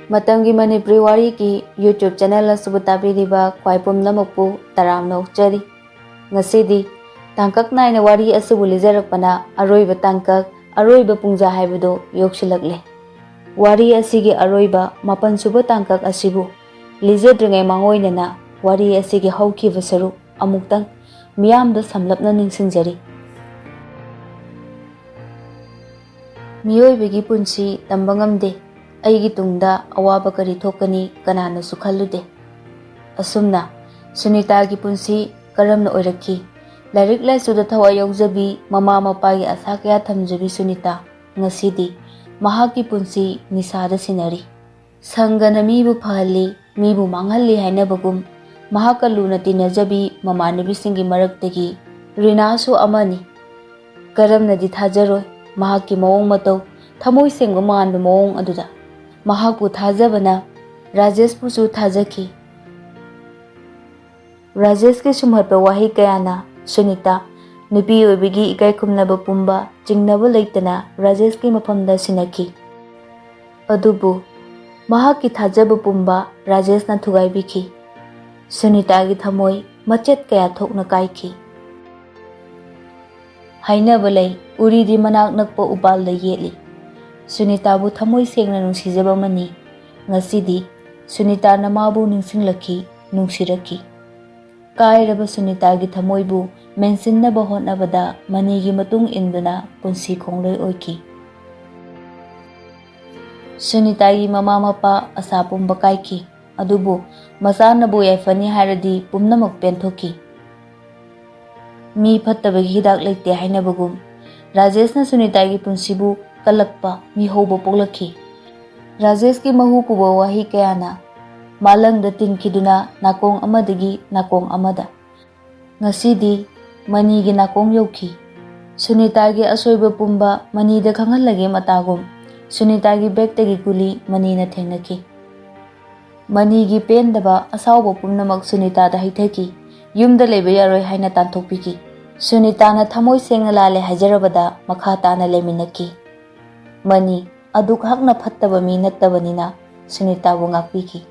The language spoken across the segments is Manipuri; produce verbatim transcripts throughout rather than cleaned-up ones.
ꯃꯇꯝꯒꯤ ꯃꯅꯤꯄꯨꯔꯤ ꯋꯥꯔꯤꯒꯤ YouTube ꯆꯦꯅꯦꯜ ꯑꯁꯤꯕꯨ ꯇꯥꯕꯤꯔꯤꯕ ꯈ꯭ꯋꯥꯏ ꯄꯨꯝꯅꯃꯛꯄꯨ ꯇꯔꯥꯝꯅ ꯑꯣꯛꯆꯔꯤ꯫ ꯉꯁꯤꯗꯤ ꯇꯥꯡꯀꯛ ꯅꯥꯏꯅ ꯋꯥꯔꯤ ꯑꯁꯤꯕꯨ ꯂꯤꯖꯔꯛꯄꯅ ꯑꯔꯣꯏꯕ ꯇꯥꯡꯀꯛ, ꯑꯔꯣꯏꯕ ꯄꯨꯡꯖꯥ ꯍꯥꯏꯕꯗꯨ ꯌꯧꯁꯤꯜꯂꯛꯂꯦ꯫ ꯋꯥꯔꯤ ꯑꯁꯤꯒꯤ ꯑꯔꯣꯏꯕ ꯃꯥꯄꯟ ꯁꯨꯕ ꯇꯥꯡꯀꯛ ꯑꯁꯤꯕꯨ ꯂꯤꯖꯗ꯭ꯔꯤꯉꯩ ꯃꯥꯡꯑꯣꯏꯅꯅ ꯋꯥꯔꯤ ꯑꯁꯤꯒꯤ ꯍꯧꯈꯤꯕ ꯁꯔꯨꯛ ꯑꯃꯨꯛꯇꯪ ꯃꯤꯌꯥꯝꯗ ꯁꯝꯂꯞꯅ ꯅꯤꯡꯁꯤꯡꯖꯔꯤ꯫ ꯃꯤꯑꯣꯏꯕꯒꯤ ꯄꯨꯟꯁꯤ ꯇꯝꯕ ꯉꯝꯗꯦ꯫ ꯑꯩꯒꯤ ꯇꯨꯡꯗ ꯑꯋꯥꯕ ꯀꯔꯤ ꯊꯣꯛꯀꯅꯤ ꯀꯅꯥꯅꯁꯨ ꯈꯜꯂꯨꯗꯦ꯫ ꯑꯁꯨꯝꯅ ꯁꯨꯅꯤꯇꯥꯒꯤ ꯄꯨꯟꯁꯤ ꯀꯔꯝꯅ ꯑꯣꯏꯔꯛꯈꯤ? ꯂꯥꯏꯔꯤꯛ ꯂꯥꯏꯁꯨꯗ ꯊꯋꯥꯏ ꯌꯥꯎꯖꯕꯤ, ꯃꯃꯥ ꯃꯄꯥꯒꯤ ꯑꯁꯥ ꯀꯌꯥ ꯊꯝꯖꯕꯤ ꯁꯨꯅꯤꯇꯥ ꯉꯁꯤꯗꯤ ꯃꯍꯥꯛꯀꯤ ꯄꯨꯟꯁꯤ ꯅꯤꯁꯥꯗ ꯁꯤꯟꯅꯔꯤ꯫ ꯁꯪꯒꯅ ꯃꯤꯕꯨ ꯐꯍꯜꯂꯤ, ꯃꯤꯕꯨ ꯃꯥꯡꯍꯜꯂꯤ ꯍꯥꯏꯅꯕꯒꯨꯝ, ꯃꯍꯥꯛꯀ ꯂꯨꯅ ꯇꯤꯟꯅꯖꯕꯤ ꯃꯃꯥꯟꯅꯕꯤꯁꯤꯡꯒꯤ ꯃꯔꯛꯇꯒꯤ ꯔꯤꯅꯥꯁꯨ ꯑꯃꯅꯤ꯫ ꯀꯔꯝꯅꯗꯤ ꯊꯥꯖꯔꯣꯏ ꯃꯍꯥꯛꯀꯤ ꯃꯑꯣꯡ ꯃꯇꯧ, ꯊꯃꯣꯏ ꯁꯦꯡꯕ ꯃꯥꯟꯕ ꯃꯑꯣꯡ ꯑꯗꯨꯗ꯫ ꯃꯍꯥꯛꯄꯨ ꯊꯥꯖꯕꯅ ꯔꯥꯖꯦꯁꯄꯨꯁꯨ ꯊꯥꯖꯈꯤ꯫ ꯔꯥꯖꯦꯁꯀꯤ ꯁꯨꯝꯍꯠꯄ ꯋꯥꯍꯩ ꯀꯌꯥꯅ ꯁꯨꯅꯤꯇꯥ ꯅꯨꯄꯤ ꯑꯣꯏꯕꯒꯤ ꯏꯀꯥꯏ ꯈꯨꯝꯅꯕ ꯄꯨꯝꯕ ꯆꯤꯡꯅꯕ ꯂꯩꯇꯅ ꯔꯥꯖꯦꯁꯀꯤ ꯃꯐꯝꯗ ꯁꯤꯟꯅꯈꯤ꯫ ꯑꯗꯨꯕꯨ ꯃꯍꯥꯛꯀꯤ ꯊꯥꯖꯕ ꯄꯨꯝꯕ ꯔꯥꯖꯦꯁꯅ ꯊꯨꯒꯥꯏꯕꯤꯈꯤ꯫ ꯁꯨꯅꯤꯇꯥꯒꯤ ꯊꯃꯣꯏ ꯃꯆꯦꯠ ꯀꯌꯥ ꯊꯣꯛꯅ ꯀꯥꯏꯈꯤ꯫ ꯍꯥꯏꯅꯕ ꯂꯩ, ꯎꯔꯤꯗꯤ ꯃꯅꯥꯛ ꯅꯛꯄ ꯎꯄꯥꯜꯗ ꯌꯦꯠꯂꯤ꯫ ꯁꯨꯅꯤꯇꯥꯕꯨ ꯊꯃꯣꯏ ꯁꯦꯡꯅ ꯅꯨꯡꯁꯤꯖꯕ ꯃꯅꯤ ꯉꯁꯤꯗꯤ ꯁꯨꯅꯤꯇꯥꯅ ꯃꯥꯕꯨ ꯅꯤꯡꯁꯤꯡꯂꯛꯈꯤ, ꯅꯨꯡꯁꯤꯔꯛꯈꯤ꯫ ꯀꯥꯏꯔꯕ ꯁꯨꯅꯤꯇꯥꯒꯤ ꯊꯃꯣꯏꯕꯨ ꯃꯦꯟꯁꯤꯟꯅꯕ ꯍꯣꯠꯅꯕꯗ ꯃꯅꯤꯒꯤ ꯃꯇꯨꯡ ꯏꯟꯗꯨꯅ ꯄꯨꯟꯁꯤ ꯈꯣꯡꯂꯣꯏ ꯑꯣꯏꯈꯤ꯫ ꯁꯨꯅꯤꯇꯥꯒꯤ ꯃꯃꯥ ꯃꯄꯥ ꯑꯁꯥ ꯄꯨꯝꯕ ꯀꯥꯏꯈꯤ꯫ ꯑꯗꯨꯕꯨ ꯃꯆꯥꯅꯕꯨ ꯌꯥꯏꯐꯅꯤ ꯍꯥꯏꯔꯗꯤ ꯄꯨꯝꯅꯃꯛ ꯄꯦꯟꯊꯣꯛꯈꯤ꯫ ꯃꯤ ꯐꯠꯇꯕꯒꯤ ꯍꯤꯗꯥꯛ ꯂꯩꯇꯦ ꯍꯥꯏꯅꯕꯒꯨꯝ, ꯔꯥꯖꯦꯁꯅ ꯁꯨꯅꯤꯇꯥꯒꯤ ꯄꯨꯟꯁꯤꯕꯨ ꯀꯜꯂꯛꯄ ꯃꯤꯍꯧꯕ ꯄꯣꯛꯂꯛꯈꯤ꯫ ꯔꯥꯖꯦꯁꯀꯤ ꯃꯍꯨ ꯄꯨꯕ ꯋꯥꯍꯩ ꯀꯌꯥꯅ ꯃꯥꯂꯪꯗ ꯇꯤꯟꯈꯤꯗꯨꯅ ꯅꯥꯀꯣꯡ ꯑꯃꯗꯒꯤ ꯅꯥꯀꯣꯡ ꯑꯃꯗ꯫ ꯉꯁꯤꯗꯤ ꯃꯅꯤꯒꯤ ꯅꯥꯀꯣꯡ ꯌꯧꯈꯤ꯫ ꯁꯨꯅꯤꯇꯥꯒꯤ ꯑꯁꯣꯏꯕ ꯄꯨꯝꯕ ꯃꯅꯤꯗ ꯈꯪꯍꯜꯂꯒꯦ ꯃꯇꯥꯒꯨꯝ, ꯁꯨꯅꯤꯇꯥꯒꯤ ꯕꯦꯛꯇꯒꯤ ꯒꯨꯂꯤ ꯃꯅꯤꯅ ꯊꯦꯡꯅꯈꯤ꯫ ꯃꯅꯤꯒꯤ ꯄꯦꯟꯗꯕ ꯑꯁꯥꯎꯕ ꯄꯨꯝꯅꯃꯛ ꯁꯨꯅꯤꯇꯥꯗ ꯍꯩꯊꯈꯤ꯫ ꯌꯨꯝꯗ ꯂꯩꯕ ꯌꯥꯔꯣꯏ ꯍꯥꯏꯅ ꯇꯥꯟꯊꯣꯛꯄꯤꯈꯤ꯫ ꯁꯨꯅꯤꯇꯥꯅ ꯊꯃꯣꯏ ꯁꯦꯡꯅ ꯂꯥꯜꯂꯦ ꯍꯥꯏꯖꯔꯕꯗ ꯃꯈꯥ ꯇꯥꯅ ꯂꯩꯃꯤꯟꯅꯈꯤ꯫ ꯃꯅꯤ ꯑꯗꯨꯛ ꯍꯛꯅ ꯐꯠꯇꯕ ꯃꯤ ꯅꯠꯇꯕꯅꯤꯅ ꯁꯨꯅꯤꯇꯥꯕꯨ ꯉꯥꯛꯄꯤꯈꯤ꯫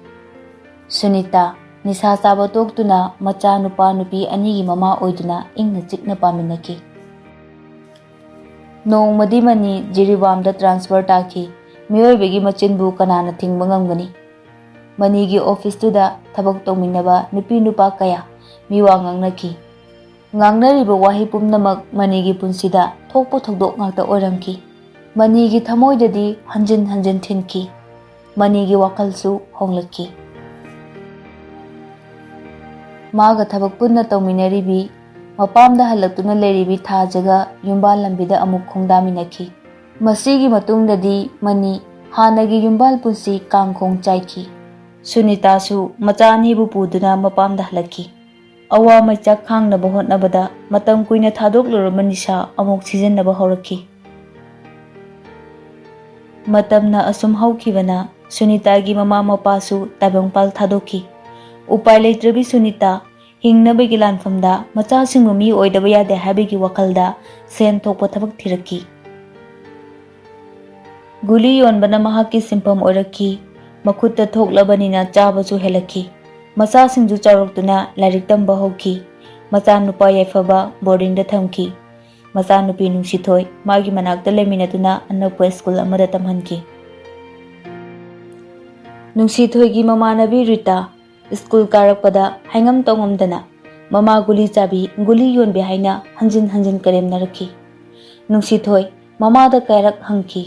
ꯁꯨꯅꯤꯇꯥ ꯅꯤꯁꯥ ꯆꯥꯕ ꯇꯣꯛꯇꯨꯅ ꯃꯆꯥ ꯅꯨꯄꯥ ꯅꯨꯄꯤ ꯑꯅꯤꯒꯤ ꯃꯃꯥ ꯑꯣꯏꯗꯨꯅ ꯏꯪꯅ ꯆꯤꯛꯅ ꯄꯥꯟꯃꯤꯟꯅꯈꯤ꯫ ꯅꯣꯡꯃꯗꯤ ꯃꯅꯤ ꯖꯤꯔꯤꯕꯥꯝꯗ transfer ꯇꯥꯈꯤ꯫ ꯃꯤꯑꯣꯏꯕꯒꯤ ꯃꯆꯤꯟꯕꯨ ꯀꯅꯥꯅ ꯊꯤꯡꯕ ꯉꯝꯒꯅꯤ? ꯃꯅꯤꯒꯤ office ꯇꯨꯗ ꯊꯕꯛ ꯇꯧꯃꯤꯟꯅꯕ ꯅꯨꯄꯤ ꯅꯨꯄꯥ ꯀꯌꯥ ꯃꯤꯋꯥ ꯉꯥꯡꯅꯈꯤ꯫ ꯉꯥꯡꯅꯔꯤꯕ ꯋꯥꯍꯩ ꯄꯨꯝꯅꯃꯛ ꯃꯅꯤꯒꯤ ꯄꯨꯟꯁꯤꯗ ꯊꯣꯛꯄ ꯊꯧꯗꯣꯛ ꯉꯥꯛꯇ ꯑꯣꯏꯔꯝꯈꯤ꯫ ꯃꯅꯤꯒꯤ ꯊꯃꯣꯏꯗꯗꯤ ꯍꯟꯖꯤꯟ ꯍꯟꯖꯤꯟ ꯊꯤꯟꯈꯤ꯫ ꯃꯅꯤꯒꯤ ꯋꯥꯈꯜꯁꯨ ꯍꯣꯡꯂꯛꯈꯤ꯫ ꯃꯥꯒ ꯊꯕꯛ ꯄꯨꯟꯅ ꯇꯧꯃꯤꯟꯅꯔꯤꯕꯤ, ꯃꯄꯥꯝꯗ ꯍꯜꯂꯛꯇꯨꯅ ꯂꯩꯔꯤꯕꯤ ꯊꯥꯖꯒ ꯌꯨꯝꯕꯥꯜ ꯂꯝꯕꯤꯗ ꯑꯃꯨꯛ ꯈꯣꯡꯗꯥꯃꯤꯟꯅꯈꯤ꯫ ꯃꯁꯤꯒꯤ ꯃꯇꯨꯡꯗꯗꯤ ꯃꯅꯤ ꯍꯥꯟꯅꯒꯤ ꯌꯨꯝꯕꯥꯜ ꯄꯨꯟꯁꯤ ꯀꯥꯡꯈꯣꯡ ꯆꯥꯏꯈꯤ꯫ ꯁꯨꯅꯤꯇꯥꯁꯨ ꯃꯆꯥ ꯑꯅꯤꯕꯨ ꯄꯨꯗꯨꯅ ꯃꯄꯥꯝꯗ ꯍꯜꯂꯛꯈꯤ꯫ ꯑꯋꯥ ꯃꯩꯆꯥꯛ ꯈꯥꯡꯅꯕ ꯍꯣꯠꯅꯕꯗ ꯃꯇꯝ ꯀꯨꯏꯅ ꯊꯥꯗꯣꯛꯂꯨꯔꯕ ꯅꯤꯁꯥ ꯑꯃꯨꯛ ꯁꯤꯖꯤꯟꯅꯕ ꯍꯧꯔꯛꯈꯤ꯫ ꯃꯇꯝꯅ ꯑꯁꯨꯝ ꯍꯧꯈꯤꯕꯅ ꯁꯨꯅꯤꯇꯥꯒꯤ ꯃꯃꯥ ꯃꯄꯥꯁꯨ ꯇꯥꯏꯕꯪꯄꯥꯜ ꯊꯥꯗꯣꯛꯈꯤ꯫ ꯎꯄꯥꯏ ꯂꯩꯇ꯭ꯔꯕꯤ ꯁꯨꯅꯤꯇꯥ ꯍꯤꯡꯅꯕꯒꯤ ꯂꯥꯟꯐꯝꯗ ꯃꯆꯥꯁꯤꯡꯕꯨ ꯃꯤ ꯑꯣꯏꯗꯕ ꯌꯥꯗꯦ ꯍꯥꯏꯕꯒꯤ ꯋꯥꯈꯜꯗ ꯁꯦꯟ ꯊꯣꯛꯄ ꯊꯕꯛ ꯊꯤꯔꯛꯈꯤ꯫ ꯒꯨꯂꯤ ꯌꯣꯟꯕꯅ ꯃꯍꯥꯛꯀꯤ ꯁꯤꯟꯐꯝ ꯑꯣꯏꯔꯛꯈꯤ꯫ ꯃꯈꯨꯠꯇ ꯊꯣꯛꯂꯕꯅꯤꯅ ꯆꯥꯕꯁꯨ ꯍꯦꯜꯂꯛꯈꯤ꯫ ꯃꯆꯥꯁꯤꯡꯁꯨ ꯆꯥꯎꯔꯛꯇꯨꯅ ꯂꯥꯏꯔꯤꯛ ꯇꯝꯕ ꯍꯧꯈꯤ꯫ ꯃꯆꯥꯅꯨꯄꯥ ꯌꯥꯏꯐꯕ boarding ꯗ ꯊꯝꯈꯤ꯫ ꯃꯆꯥꯅꯨꯄꯤ ꯅꯨꯡꯁꯤꯊꯣꯏ ꯃꯥꯒꯤ ꯃꯅꯥꯛꯇ ꯂꯩꯃꯤꯟꯅꯗꯨꯅ ꯑꯅꯛꯄ school ꯑꯃꯗ ꯇꯝꯍꯟꯈꯤ꯫ ꯅꯨꯡꯁꯤꯊꯣꯏꯒꯤ ꯃꯃꯥꯟꯅꯕꯤ ꯔꯤꯇꯥ school ꯀꯥꯔꯛꯄꯗ ꯍꯥꯏꯉꯝ ꯇꯧꯉꯝꯗꯅ ꯃꯃꯥ ꯒꯨꯂꯤ ꯆꯥꯕꯤ, ꯒꯨꯂꯤ ꯌꯣꯟꯕꯤ ꯍꯥꯏꯅ ꯍꯟꯖꯤꯟ ꯍꯟꯖꯤꯟ ꯀꯔꯦꯝꯅꯔꯛꯈꯤ꯫ ꯅꯨꯡꯁꯤꯊꯣꯏ ꯃꯃꯥꯗ ꯀꯌꯥꯔꯛ ꯍꯪꯈꯤ꯫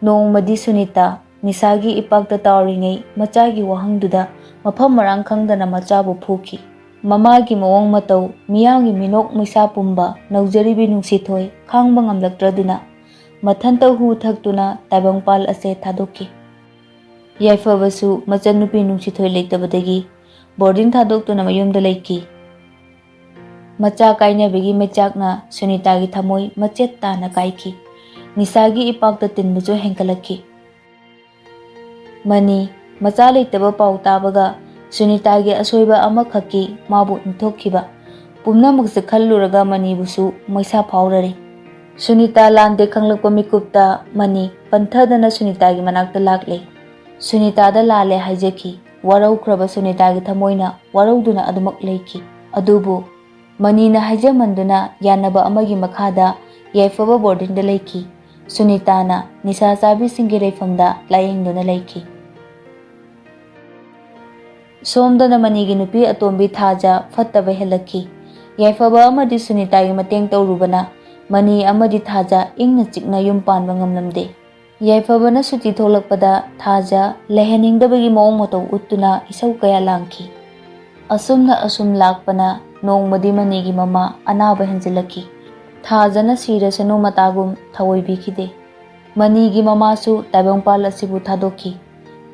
ꯅꯣꯡꯃꯗꯤ ꯁꯨꯅꯤꯇꯥ ꯅꯤꯁꯥꯒꯤ ꯏꯄꯥꯛꯇ ꯇꯥꯎꯔꯤꯉꯩ ꯃꯆꯥꯒꯤ ꯋꯥꯍꯪꯗꯨꯗ ꯃꯐꯝ ꯃꯔꯥꯡ ꯈꯪꯗꯅ ꯃꯆꯥꯕꯨ ꯐꯨꯈꯤ꯫ ꯃꯃꯥꯒꯤ ꯃꯑꯣꯡ ꯃꯇꯧ, ꯃꯤꯌꯥꯝꯒꯤ ꯃꯤꯅꯣꯛ ꯃꯩꯁꯥ ꯄꯨꯝꯕ ꯅꯧꯖꯔꯤꯕꯤ ꯅꯨꯡꯁꯤꯊꯣꯏ ꯈꯥꯡꯕ ꯉꯝꯂꯛꯇ꯭ꯔꯗꯨꯅ ꯃꯊꯟꯇ ꯍꯨ ꯊꯛꯇꯨꯅ ꯇꯥꯏꯕꯪꯄꯥꯜ ꯑꯁꯦ ꯊꯥꯗꯣꯛꯈꯤ꯫ ꯌꯥꯏꯐꯕꯁꯨ ꯃꯆꯟꯅꯨꯄꯤ ꯅꯨꯡꯁꯤꯊꯣꯏ ꯂꯩꯇꯕꯗꯒꯤ boarding ꯊꯥꯗꯣꯛꯇꯨꯅ ꯃꯌꯨꯝꯗ ꯂꯩꯈꯤ꯫ ꯃꯆꯥ ꯀꯥꯏꯅꯕꯒꯤ ꯃꯩꯆꯥꯛꯅ ꯁꯨꯅꯤꯇꯥꯒꯤ ꯊꯃꯣꯏ ꯃꯆꯦꯠ ꯇꯥꯅ ꯀꯥꯏꯈꯤ꯫ ꯅꯤꯁꯥꯒꯤ ꯏꯄꯥꯛꯇ ꯇꯤꯟꯕꯁꯨ ꯍꯦꯟꯒꯠꯂꯛꯈꯤ꯫ ꯃꯅꯤ ꯃꯆꯥ ꯂꯩꯇꯕ ꯄꯥꯎ ꯇꯥꯕꯒ ꯁꯨꯅꯤꯇꯥꯒꯤ ꯑꯁꯣꯏꯕ ꯑꯃꯈꯛꯀꯤ ꯃꯥꯕꯨ ꯏꯟꯊꯣꯛꯈꯤꯕ ꯄꯨꯝꯅꯃꯛꯁꯦ ꯈꯜꯂꯨꯔꯒ ꯃꯅꯤꯕꯨꯁꯨ ꯃꯩꯁꯥ ꯐꯥꯎꯔꯔꯦ꯫ ꯁꯨꯅꯤꯇꯥ ꯂꯥꯟꯗꯦ ꯈꯪꯂꯛꯄ ꯃꯤꯀꯨꯞꯇ ꯃꯅꯤ ꯄꯟꯊꯗꯅ ꯁꯨꯅꯤꯇꯥꯒꯤ ꯃꯅꯥꯛꯇ ꯂꯥꯛꯂꯦ꯫ ꯁꯨꯅꯤꯇꯥꯗ ꯂꯥꯜꯂꯦ ꯍꯥꯏꯖꯈꯤ꯫ ꯋꯥꯔꯧꯈ꯭ꯔꯕ ꯁꯨꯅꯤꯇꯥꯒꯤ ꯊꯃꯣꯏꯅ ꯋꯥꯔꯧꯗꯨꯅ ꯑꯗꯨꯃꯛ ꯂꯩꯈꯤ꯫ ꯑꯗꯨꯕꯨ ꯃꯅꯤꯅ ꯍꯥꯏꯖꯃꯟꯗꯨꯅ ꯌꯥꯅꯕ ꯑꯃꯒꯤ ꯃꯈꯥꯗ ꯌꯥꯏꯐꯕ ꯕꯣꯔꯗꯤꯡꯗ ꯂꯩꯈꯤ꯫ ꯁꯨꯅꯤꯇꯥꯅ ꯅꯤꯁꯥ ꯆꯥꯕꯤꯁꯤꯡꯒꯤ ꯂꯩꯐꯝꯗ ꯂꯥꯌꯦꯡꯗꯨꯅ ꯂꯩꯈꯤ꯫ ꯁꯣꯝꯗꯅ ꯃꯅꯤꯒꯤ ꯅꯨꯄꯤ ꯑꯇꯣꯝꯕꯤ ꯊꯥꯖ ꯐꯠꯇꯕ ꯍꯦꯜꯂꯛꯈꯤ꯫ ꯌꯥꯏꯐꯕ ꯑꯃꯗꯤ ꯁꯨꯅꯤꯇꯥꯒꯤ ꯃꯇꯦꯡ ꯇꯧꯔꯨꯕꯅ ꯃꯅꯤ ꯑꯃꯗꯤ ꯊꯥꯖ ꯏꯪꯅ ꯆꯤꯛꯅ ꯌꯨꯝ ꯄꯥꯟꯕ ꯉꯝꯂꯝꯗꯦ꯫ ꯌꯥꯏꯐꯕꯅ ꯁꯨꯇꯤ ꯊꯣꯛꯂꯛꯄꯗ ꯊꯥꯖ ꯂꯩꯍꯟꯅꯤꯡꯗꯕꯒꯤ ꯃꯑꯣꯡ ꯃꯇꯧ ꯎꯠꯇꯨꯅ ꯏꯁꯧ ꯀꯌꯥ ꯂꯥꯡꯈꯤ꯫ ꯑꯁꯨꯝꯅ ꯑꯁꯨꯝ ꯂꯥꯛꯄꯅ ꯅꯣꯡꯃꯗꯤ ꯃꯅꯤꯒꯤ ꯃꯃꯥ ꯑꯅꯥꯕ ꯍꯦꯟꯖꯤꯜꯂꯛꯈꯤ꯫ ꯊꯥꯖꯅ ꯁꯤꯔꯁꯅꯨ ꯃꯇꯥꯒꯨꯝ ꯊꯑꯣꯏꯕꯤꯈꯤꯗꯦ꯫ ꯃꯅꯤꯒꯤ ꯃꯃꯥꯁꯨ ꯇꯥꯏꯕꯪꯄꯥꯜ ꯑꯁꯤꯕꯨ ꯊꯥꯗꯣꯛꯈꯤ꯫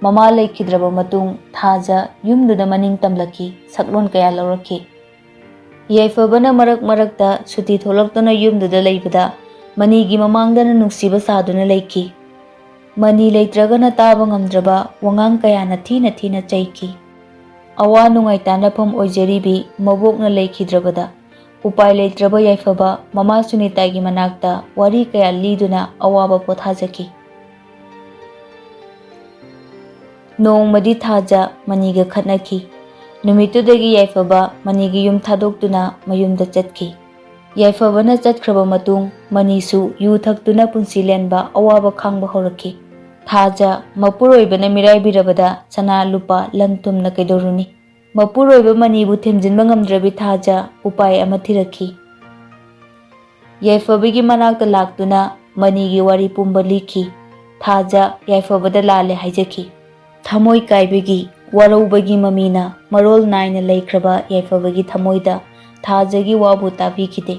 ꯃꯃꯥ ꯂꯩꯈꯤꯗ꯭ꯔꯕ ꯃꯇꯨꯡ ꯊꯥꯖ ꯌꯨꯝꯗꯨꯗ ꯃꯅꯤꯡ ꯇꯝꯂꯛꯈꯤ, ꯁꯛꯂꯣꯟ ꯀꯌꯥ ꯂꯧꯔꯛꯈꯤ꯫ ꯌꯥꯏꯐꯕꯅ ꯃꯔꯛ ꯃꯔꯛꯇ ꯁꯨꯇꯤ ꯊꯣꯛꯂꯛꯇꯨꯅ ꯌꯨꯝꯗꯨꯗ ꯂꯩꯕꯗ ꯃꯅꯤꯒꯤ ꯃꯃꯥꯡꯗꯅ ꯅꯨꯡꯁꯤꯕ ꯁꯥꯗꯨꯅ ꯂꯩꯈꯤ꯫ ꯃꯅꯤ ꯂꯩꯇ꯭ꯔꯒꯅ ꯇꯥꯕ ꯉꯝꯗ꯭ꯔꯕ ꯋꯥꯉꯥꯡ ꯀꯌꯥꯅ ꯊꯤꯅ ꯊꯤꯅ ꯆꯩꯈꯤ꯫ ꯑꯋꯥ ꯅꯨꯡꯉꯥꯏ ꯇꯥꯅꯐꯝ ꯑꯣꯏꯖꯔꯤꯕꯤ ꯃꯕꯣꯛꯅ ꯂꯩꯈꯤꯗ꯭ꯔꯕꯗ ꯎꯄꯥꯏ ꯂꯩꯇ꯭ꯔꯕ ꯌꯥꯏꯐꯕ ꯃꯃꯥ ꯁꯨꯅꯤꯇꯥꯒꯤ ꯃꯅꯥꯛꯇ ꯋꯥꯔꯤ ꯀꯌꯥ ꯂꯤꯗꯨꯅ ꯑꯋꯥꯕ ꯄꯣꯊꯥꯖꯈꯤ꯫ ꯅꯣꯡꯃꯗꯤ ꯊꯥꯖ ꯃꯅꯤꯒ ꯈꯠꯅꯈꯤ꯫ ꯅꯨꯃꯤꯠꯇꯨꯗꯒꯤ ꯌꯥꯏꯐꯕ ꯃꯅꯤꯒꯤ ꯌꯨꯝ ꯊꯥꯗꯣꯛꯇꯨꯅ ꯃꯌꯨꯝꯗ ꯆꯠꯈꯤ꯫ ꯌꯥꯏꯐꯕꯅ ꯆꯠꯈ꯭ꯔꯕ ꯃꯇꯨꯡ ꯃꯅꯤꯁꯨ ꯌꯨ ꯊꯛꯇꯨꯅ ꯄꯨꯟꯁꯤ ꯂꯦꯟꯕ ꯑꯋꯥꯕ ꯈꯥꯡꯕ ꯍꯧꯔꯛꯈꯤ꯫ ꯊꯥꯖ ꯃꯄꯨꯔꯣꯏꯕꯅ ꯃꯤꯔꯥꯏꯕꯤꯔꯕꯗ ꯁꯅꯥ ꯂꯨꯄꯥ ꯂꯟ ꯊꯨꯝꯅ ꯀꯩꯗꯧꯔꯨꯅꯤ? ꯃꯄꯨꯔꯣꯏꯕ ꯃꯅꯤꯕꯨ ꯊꯦꯝꯖꯤꯟꯕ ꯉꯝꯗ꯭ꯔꯕꯤ ꯊꯥꯖ ꯎꯄꯥꯏ ꯑꯃ ꯊꯤꯔꯛꯈꯤ꯫ ꯌꯥꯏꯐꯕꯒꯤ ꯃꯅꯥꯛꯇ ꯂꯥꯛꯇꯨꯅ ꯃꯅꯤꯒꯤ ꯋꯥꯔꯤ ꯄꯨꯝꯕ ꯂꯤꯈꯤ꯫ ꯊꯥꯖ ꯌꯥꯏꯐꯕꯗ ꯂꯥꯜꯂꯦ ꯍꯥꯏꯖꯈꯤ꯫ ꯊꯃꯣꯏ ꯀꯥꯏꯕꯒꯤ, ꯋꯥꯔꯧꯕꯒꯤ ꯃꯃꯤꯅ ꯃꯔꯣꯜ ꯅꯥꯏꯅ ꯂꯩꯈ꯭ꯔꯕ ꯌꯥꯏꯐꯕꯒꯤ ꯊꯃꯣꯏꯗ ꯊꯥꯖꯒꯤ ꯋꯥꯕꯨ ꯇꯥꯕꯤꯈꯤꯗꯦ꯫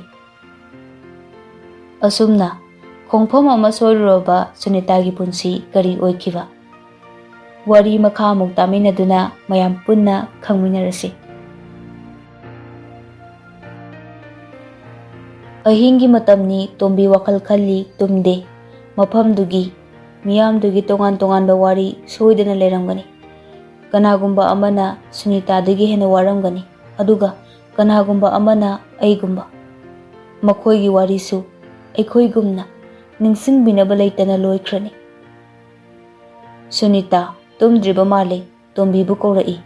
ꯑꯁꯨꯝꯅ ꯈꯣꯡꯐꯝ ꯑꯃ ꯁꯣꯏꯔꯨꯔꯕ ꯁꯨꯅꯤꯇꯥꯒꯤ ꯄꯨꯟꯁꯤ ꯀꯔꯤ ꯑꯣꯏꯈꯤꯕ? ꯋꯥꯔꯤ ꯃꯈꯥ ꯑꯃꯨꯛ ꯇꯥꯃꯤꯟꯅꯗꯨꯅ ꯃꯌꯥꯝ ꯄꯨꯟꯅ ꯈꯪꯃꯤꯟꯅꯔꯁꯤ꯫ ꯑꯍꯤꯡꯒꯤ ꯃꯇꯝꯅꯤ, ꯇꯣꯝꯕꯤ ꯋꯥꯈꯜ ꯈꯜꯂꯤ, ꯇꯨꯝꯗꯦ꯫ ꯃꯐꯝꯗꯨꯒꯤ ꯃꯤꯌꯥꯝꯗꯨꯒꯤ ꯇꯣꯉꯥꯟ ꯇꯣꯉꯥꯟꯕ ꯋꯥꯔꯤ ꯁꯣꯏꯗꯅ ꯂꯩꯔꯝꯒꯅꯤ꯫ ꯀꯅꯥꯒꯨꯝꯕ ꯑꯃꯅ ꯁꯨꯅꯤꯇꯥꯗꯒꯤ ꯍꯦꯟꯅ ꯋꯥꯔꯝꯒꯅꯤ, ꯑꯗꯨꯒ ꯀꯅꯥꯒꯨꯝꯕ ꯑꯃꯅ ꯑꯩꯒꯨꯝꯕ꯫ ꯃꯈꯣꯏꯒꯤ ꯋꯥꯔꯤꯁꯨ ꯑꯩꯈꯣꯏꯒꯨꯝꯅ ꯅꯤꯡꯁꯤꯡꯕꯤꯅꯕ ꯂꯩꯇꯅ ꯂꯣꯏꯈ꯭ꯔꯅꯤ꯫ ꯁꯨꯅꯤꯇꯥ ꯇꯨꯝꯗ꯭ꯔꯤꯕ ꯃꯥꯜꯂꯦ꯫ ꯇꯣꯝꯕꯤꯕꯨ ꯀꯧꯔꯛꯏ꯫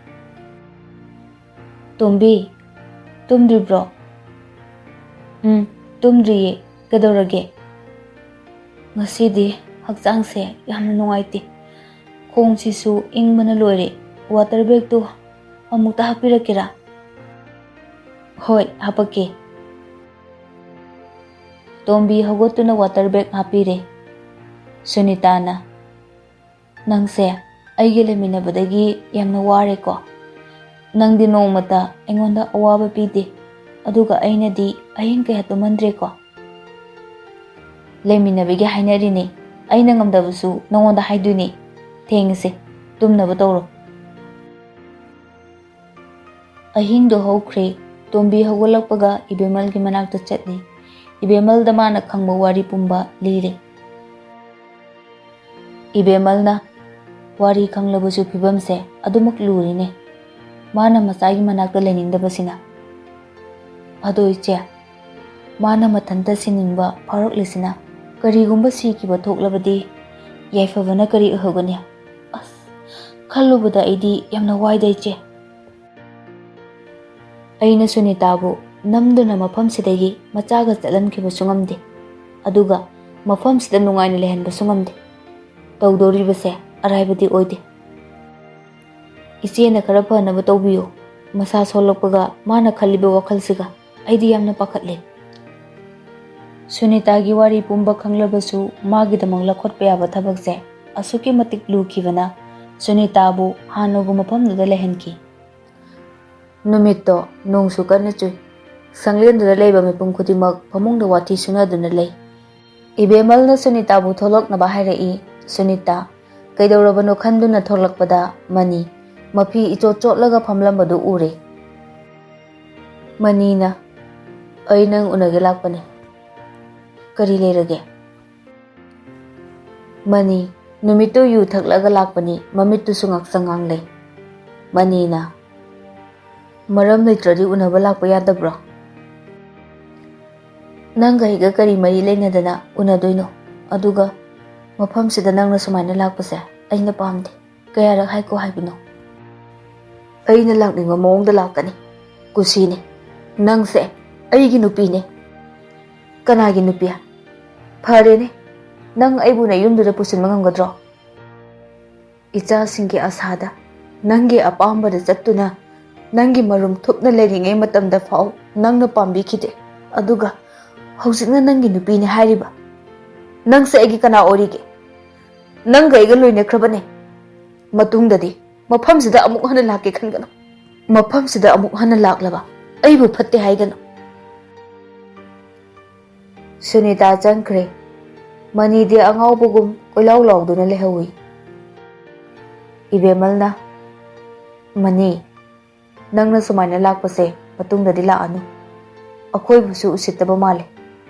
"ꯇꯣꯝꯕꯤ, ꯇꯨꯝꯗ꯭ꯔꯤꯕ꯭ꯔꯣ?" "ꯎꯝ, ꯇꯨꯝꯗ꯭ꯔꯤꯌꯦ꯫ ꯀꯩꯗꯧꯔꯒꯦ?" "ꯉꯁꯤꯗꯤ ꯍꯛꯆꯥꯡꯁꯦ ꯌꯥꯝꯅ ꯅꯨꯡꯉꯥꯏꯇꯦ꯫ ꯈꯣꯡꯁꯤꯁꯨ ꯏꯪꯕꯅ ꯂꯣꯏꯔꯦ꯫ ꯋꯥꯇꯔ ꯕꯦꯒꯇꯨ ꯑꯃꯨꯛꯇ ꯍꯥꯞꯄꯤꯔꯛꯀꯦꯔꯥ?" "ꯍꯣꯏ, ꯍꯥꯄꯛꯀꯦ꯫" ꯇꯣꯝꯕꯤ ꯍꯧꯒꯠꯇꯨꯅ ꯋꯥꯇꯔ ꯕꯦꯒ ꯍꯥꯞꯄꯤꯔꯦ꯫ ꯁꯨꯅꯤꯇꯥꯅ, "ꯅꯪꯁꯦ ꯑꯩꯒ ꯂꯩꯃꯤꯟꯅꯕꯗꯒꯤ ꯌꯥꯝꯅ ꯋꯥꯔꯦꯀꯣ? ꯅꯪꯗꯤ ꯅꯣꯡꯃꯇ ꯑꯩꯉꯣꯟꯗ ꯑꯋꯥꯕ ꯄꯤꯗꯦ, ꯑꯗꯨꯒ ꯑꯩꯅꯗꯤ ꯑꯍꯤꯡ ꯀꯌꯥ ꯇꯨꯝꯍꯟꯗ꯭ꯔꯦꯀꯣ?" "ꯂꯩꯃꯤꯟꯅꯕꯒꯤ ꯍꯥꯏꯅꯔꯤꯅꯦ, ꯑꯩꯅ ꯉꯝꯗꯕꯁꯨ ꯅꯉꯣꯟꯗ ꯍꯥꯏꯗꯣꯏꯅꯦ꯫ ꯊꯦꯡꯉꯁꯦ, ꯇꯨꯝꯅꯕ ꯇꯧꯔꯣ꯫" ꯑꯍꯤꯡꯗꯣ ꯍꯧꯈ꯭ꯔꯦ꯫ ꯇꯣꯝꯕꯤ ꯍꯧꯒꯠꯂꯛꯄꯒ ꯏꯕꯦꯝꯃꯜꯒꯤ ꯃꯅꯥꯛꯇ ꯆꯠꯂꯤ꯫ ꯏꯕꯦꯝꯃꯜꯗ ꯃꯥꯅ ꯈꯪꯕ ꯋꯥꯔꯤ ꯄꯨꯝꯕ ꯂꯤꯔꯦ꯫ ꯏꯕꯦꯝꯃꯜꯅ ꯋꯥꯔꯤ ꯈꯪꯂꯕꯁꯨ ꯐꯤꯕꯝꯁꯦ ꯑꯗꯨꯃꯛ ꯂꯨꯔꯤꯅꯦ꯫ ꯃꯥꯅ ꯃꯆꯥꯒꯤ ꯃꯅꯥꯛꯇ ꯂꯩꯅꯤꯡꯗꯕꯁꯤꯅ꯫ "ꯑꯗꯣ ꯏꯆꯦ, ꯃꯥꯅ ꯃꯊꯟꯇ ꯁꯤꯅꯤꯡꯕ ꯐꯥꯎꯔꯛꯂꯤꯁꯤꯅ ꯀꯔꯤꯒꯨꯝꯕ ꯁꯤꯈꯤꯕ ꯊꯣꯛꯂꯕꯗꯤ ꯌꯥꯏꯐꯕꯅ ꯀꯔꯤ ꯑꯣꯏꯍꯧꯒꯅꯤ? ꯑꯁ, ꯈꯜꯂꯨꯕꯗ ꯑꯩꯗꯤ ꯌꯥꯝꯅ ꯋꯥꯏꯗ ꯏꯆꯦ꯫" ꯑꯩꯅ ꯁꯨꯅꯤꯇꯥꯕꯨ ꯅꯝꯗꯨꯅ ꯃꯐꯝꯁꯤꯗꯒꯤ ꯃꯆꯥꯒ ꯆꯠꯍꯟꯈꯤꯕꯁꯨ ꯉꯝꯗꯦ, ꯑꯗꯨꯒ ꯃꯐꯝꯁꯤꯗ ꯅꯨꯡꯉꯥꯏꯅ ꯂꯩꯍꯟꯕꯁꯨ ꯉꯝꯗꯦ꯫ ꯇꯧꯗꯧꯔꯤꯕꯁꯦ ꯑꯔꯥꯏꯕꯗꯤ ꯑꯣꯏꯗꯦ꯫ ꯏꯆꯦꯅ ꯈꯔ ꯐꯅꯕ ꯇꯧꯕꯤꯌꯨ꯫ ꯃꯁꯥ ꯁꯣꯜꯂꯛꯄꯒ ꯃꯥꯅ ꯈꯜꯂꯤꯕ ꯋꯥꯈꯜꯁꯤꯒ ꯑꯩꯗꯤ ꯌꯥꯝꯅ ꯄꯥꯈꯠꯂꯦ꯫ ꯁꯨꯅꯤꯇꯥꯒꯤ ꯋꯥꯔꯤ ꯄꯨꯝꯕ ꯈꯪꯂꯕꯁꯨ ꯃꯥꯒꯤꯗꯃꯛ ꯂꯧꯈꯠꯄ ꯌꯥꯕ ꯊꯕꯛꯁꯦ ꯑꯁꯨꯛꯀꯤ ꯃꯇꯤꯛ ꯂꯨꯈꯤꯕꯅ ꯁꯨꯅꯤꯇꯥꯕꯨ ꯍꯥꯟꯅꯒꯨꯝ ꯃꯐꯝꯗꯨꯗ ꯂꯩꯍꯟꯈꯤ꯫ ꯅꯨꯃꯤꯠꯇꯣ ꯅꯣꯡꯁꯨ ꯀꯟꯅ ꯆꯨꯏ꯫ ꯁꯪꯂꯦꯟꯗꯨꯗ ꯂꯩꯕ ꯃꯤꯄꯨꯝ ꯈꯨꯗꯤꯡꯃꯛ ꯐꯃꯨꯡꯗ ꯋꯥꯊꯤ ꯁꯨꯅꯗꯨꯅ ꯂꯩ꯫ ꯏꯕꯦꯝꯃꯜꯅ ꯁꯨꯅꯤꯇꯥꯕꯨ ꯊꯣꯛꯂꯛꯅꯕ ꯍꯥꯏꯔꯛꯏ꯫ ꯁꯨꯅꯤꯇꯥ ꯀꯩꯗꯧꯔꯕꯅꯣ ꯈꯟꯗꯨꯅ ꯊꯣꯛꯂꯛꯄꯗ ꯃꯅꯤ ꯃꯐꯤ ꯏꯆꯣꯠ ꯆꯣꯠꯂꯒ ꯐꯝꯂꯝꯕꯗꯨ ꯎꯔꯦ꯫ ꯃꯅꯤꯅ, "ꯑꯩ ꯅꯪ ꯎꯅꯒꯦ ꯂꯥꯛꯄꯅꯦ꯫ ꯀꯔꯤ ꯂꯩꯔꯒꯦ?" ꯃꯅꯤ, "ꯅꯨꯃꯤꯠꯇꯨ ꯌꯨ ꯊꯛꯂꯒ ꯂꯥꯛꯄꯅꯤ, ꯃꯃꯤꯠꯇꯨꯁꯨ ꯉꯥꯛꯁꯪ ꯉꯥꯡꯂꯦ꯫" ꯃꯅꯤꯅ, "ꯃꯔꯝ ꯂꯩꯇ꯭ꯔꯗꯤ ꯎꯅꯕ ꯂꯥꯛꯄ ꯌꯥꯗꯕ꯭ꯔꯣ?" ꯅꯪꯒ ꯑꯩꯒ ꯀꯔꯤ ꯃꯔꯤ ꯂꯩꯅꯗꯅ ꯎꯅꯗꯣꯏꯅꯣ? ꯑꯗꯨꯒ ꯃꯐꯝꯁꯤꯗ ꯅꯪꯅ ꯁꯨꯃꯥꯏꯅ ꯂꯥꯛꯄꯁꯦ ꯑꯩꯅ ꯄꯥꯝꯗꯦ꯫ ꯀꯌꯥꯔꯛ ꯍꯥꯏꯀꯣ ꯍꯥꯏꯕꯅꯣ? ꯑꯩꯅ ꯂꯥꯛꯅꯤꯡꯕ ꯃꯑꯣꯡꯗ ꯂꯥꯛꯀꯅꯤ꯫ ꯀꯨꯁꯤꯅꯦ꯫ ꯅꯪꯁꯦ ꯑꯩꯒꯤ ꯅꯨꯄꯤꯅꯦ꯫ ꯀꯅꯥꯒꯤ ꯅꯨꯄꯤ? ꯐꯔꯦꯅꯦ, ꯅꯪ ꯑꯩꯕꯨ ꯅꯌꯨꯝꯗꯨꯗ ꯄꯨꯁꯤꯟꯕ ꯉꯝꯒꯗ꯭ꯔꯣ? ꯏꯆꯥꯁꯤꯡꯒꯤ ꯑꯁꯥꯗ, ꯅꯪꯒꯤ ꯑꯄꯥꯝꯕꯗ ꯆꯠꯇꯨꯅ ꯅꯪꯒꯤ ꯃꯔꯨꯝ ꯊꯨꯞꯅ ꯂꯩꯔꯤꯉꯩ ꯃꯇꯝꯗ ꯐꯥꯎ ꯅꯪꯅ ꯄꯥꯝꯕꯤꯈꯤꯗꯦ꯫ ꯑꯗꯨꯒ ꯍꯧꯖꯤꯛꯅ ꯅꯪꯒꯤ ꯅꯨꯄꯤꯅꯦ ꯍꯥꯏꯔꯤꯕ? ꯅꯪꯁꯦ ꯑꯩꯒꯤ ꯀꯅꯥ ꯑꯣꯏꯔꯤꯒꯦ? ꯅꯪꯒ ꯑꯩꯒ ꯂꯣꯏꯅꯈ꯭ꯔꯕꯅꯦ꯫ ꯃꯇꯨꯡꯗꯗꯤ ꯃꯐꯝꯁꯤꯗ ꯑꯃꯨꯛ ꯍꯟꯅ ꯂꯥꯛꯀꯦ ꯈꯟꯒꯅꯨ꯫ ꯃꯐꯝꯁꯤꯗ ꯑꯃꯨꯛ ꯍꯟꯅ ꯂꯥꯛꯂꯕ ꯑꯩꯕꯨ ꯐꯠꯇꯦ ꯍꯥꯏꯒꯅꯨ꯫ ꯁꯨꯅꯤꯇꯥ ꯆꯪꯈ꯭ꯔꯦ꯫ ꯃꯅꯤꯗꯤ ꯑꯉꯥꯎꯕꯒꯨꯝ ꯀꯣꯏꯂꯥꯎ ꯂꯥꯎꯗꯨꯅ ꯂꯩꯍꯧꯏ꯫ ꯏꯕꯦꯃꯜꯅ, "ꯃꯅꯤ, ꯅꯪꯅ ꯁꯨꯃꯥꯏꯅ ꯂꯥꯛꯄꯁꯦ ꯃꯇꯨꯡꯗꯗꯤ ꯂꯥꯛꯑꯅꯨ꯫ ꯑꯩꯈꯣꯏꯕꯨꯁꯨ ꯎꯁꯤꯠꯇꯕ ꯃꯥꯜꯂꯦ꯫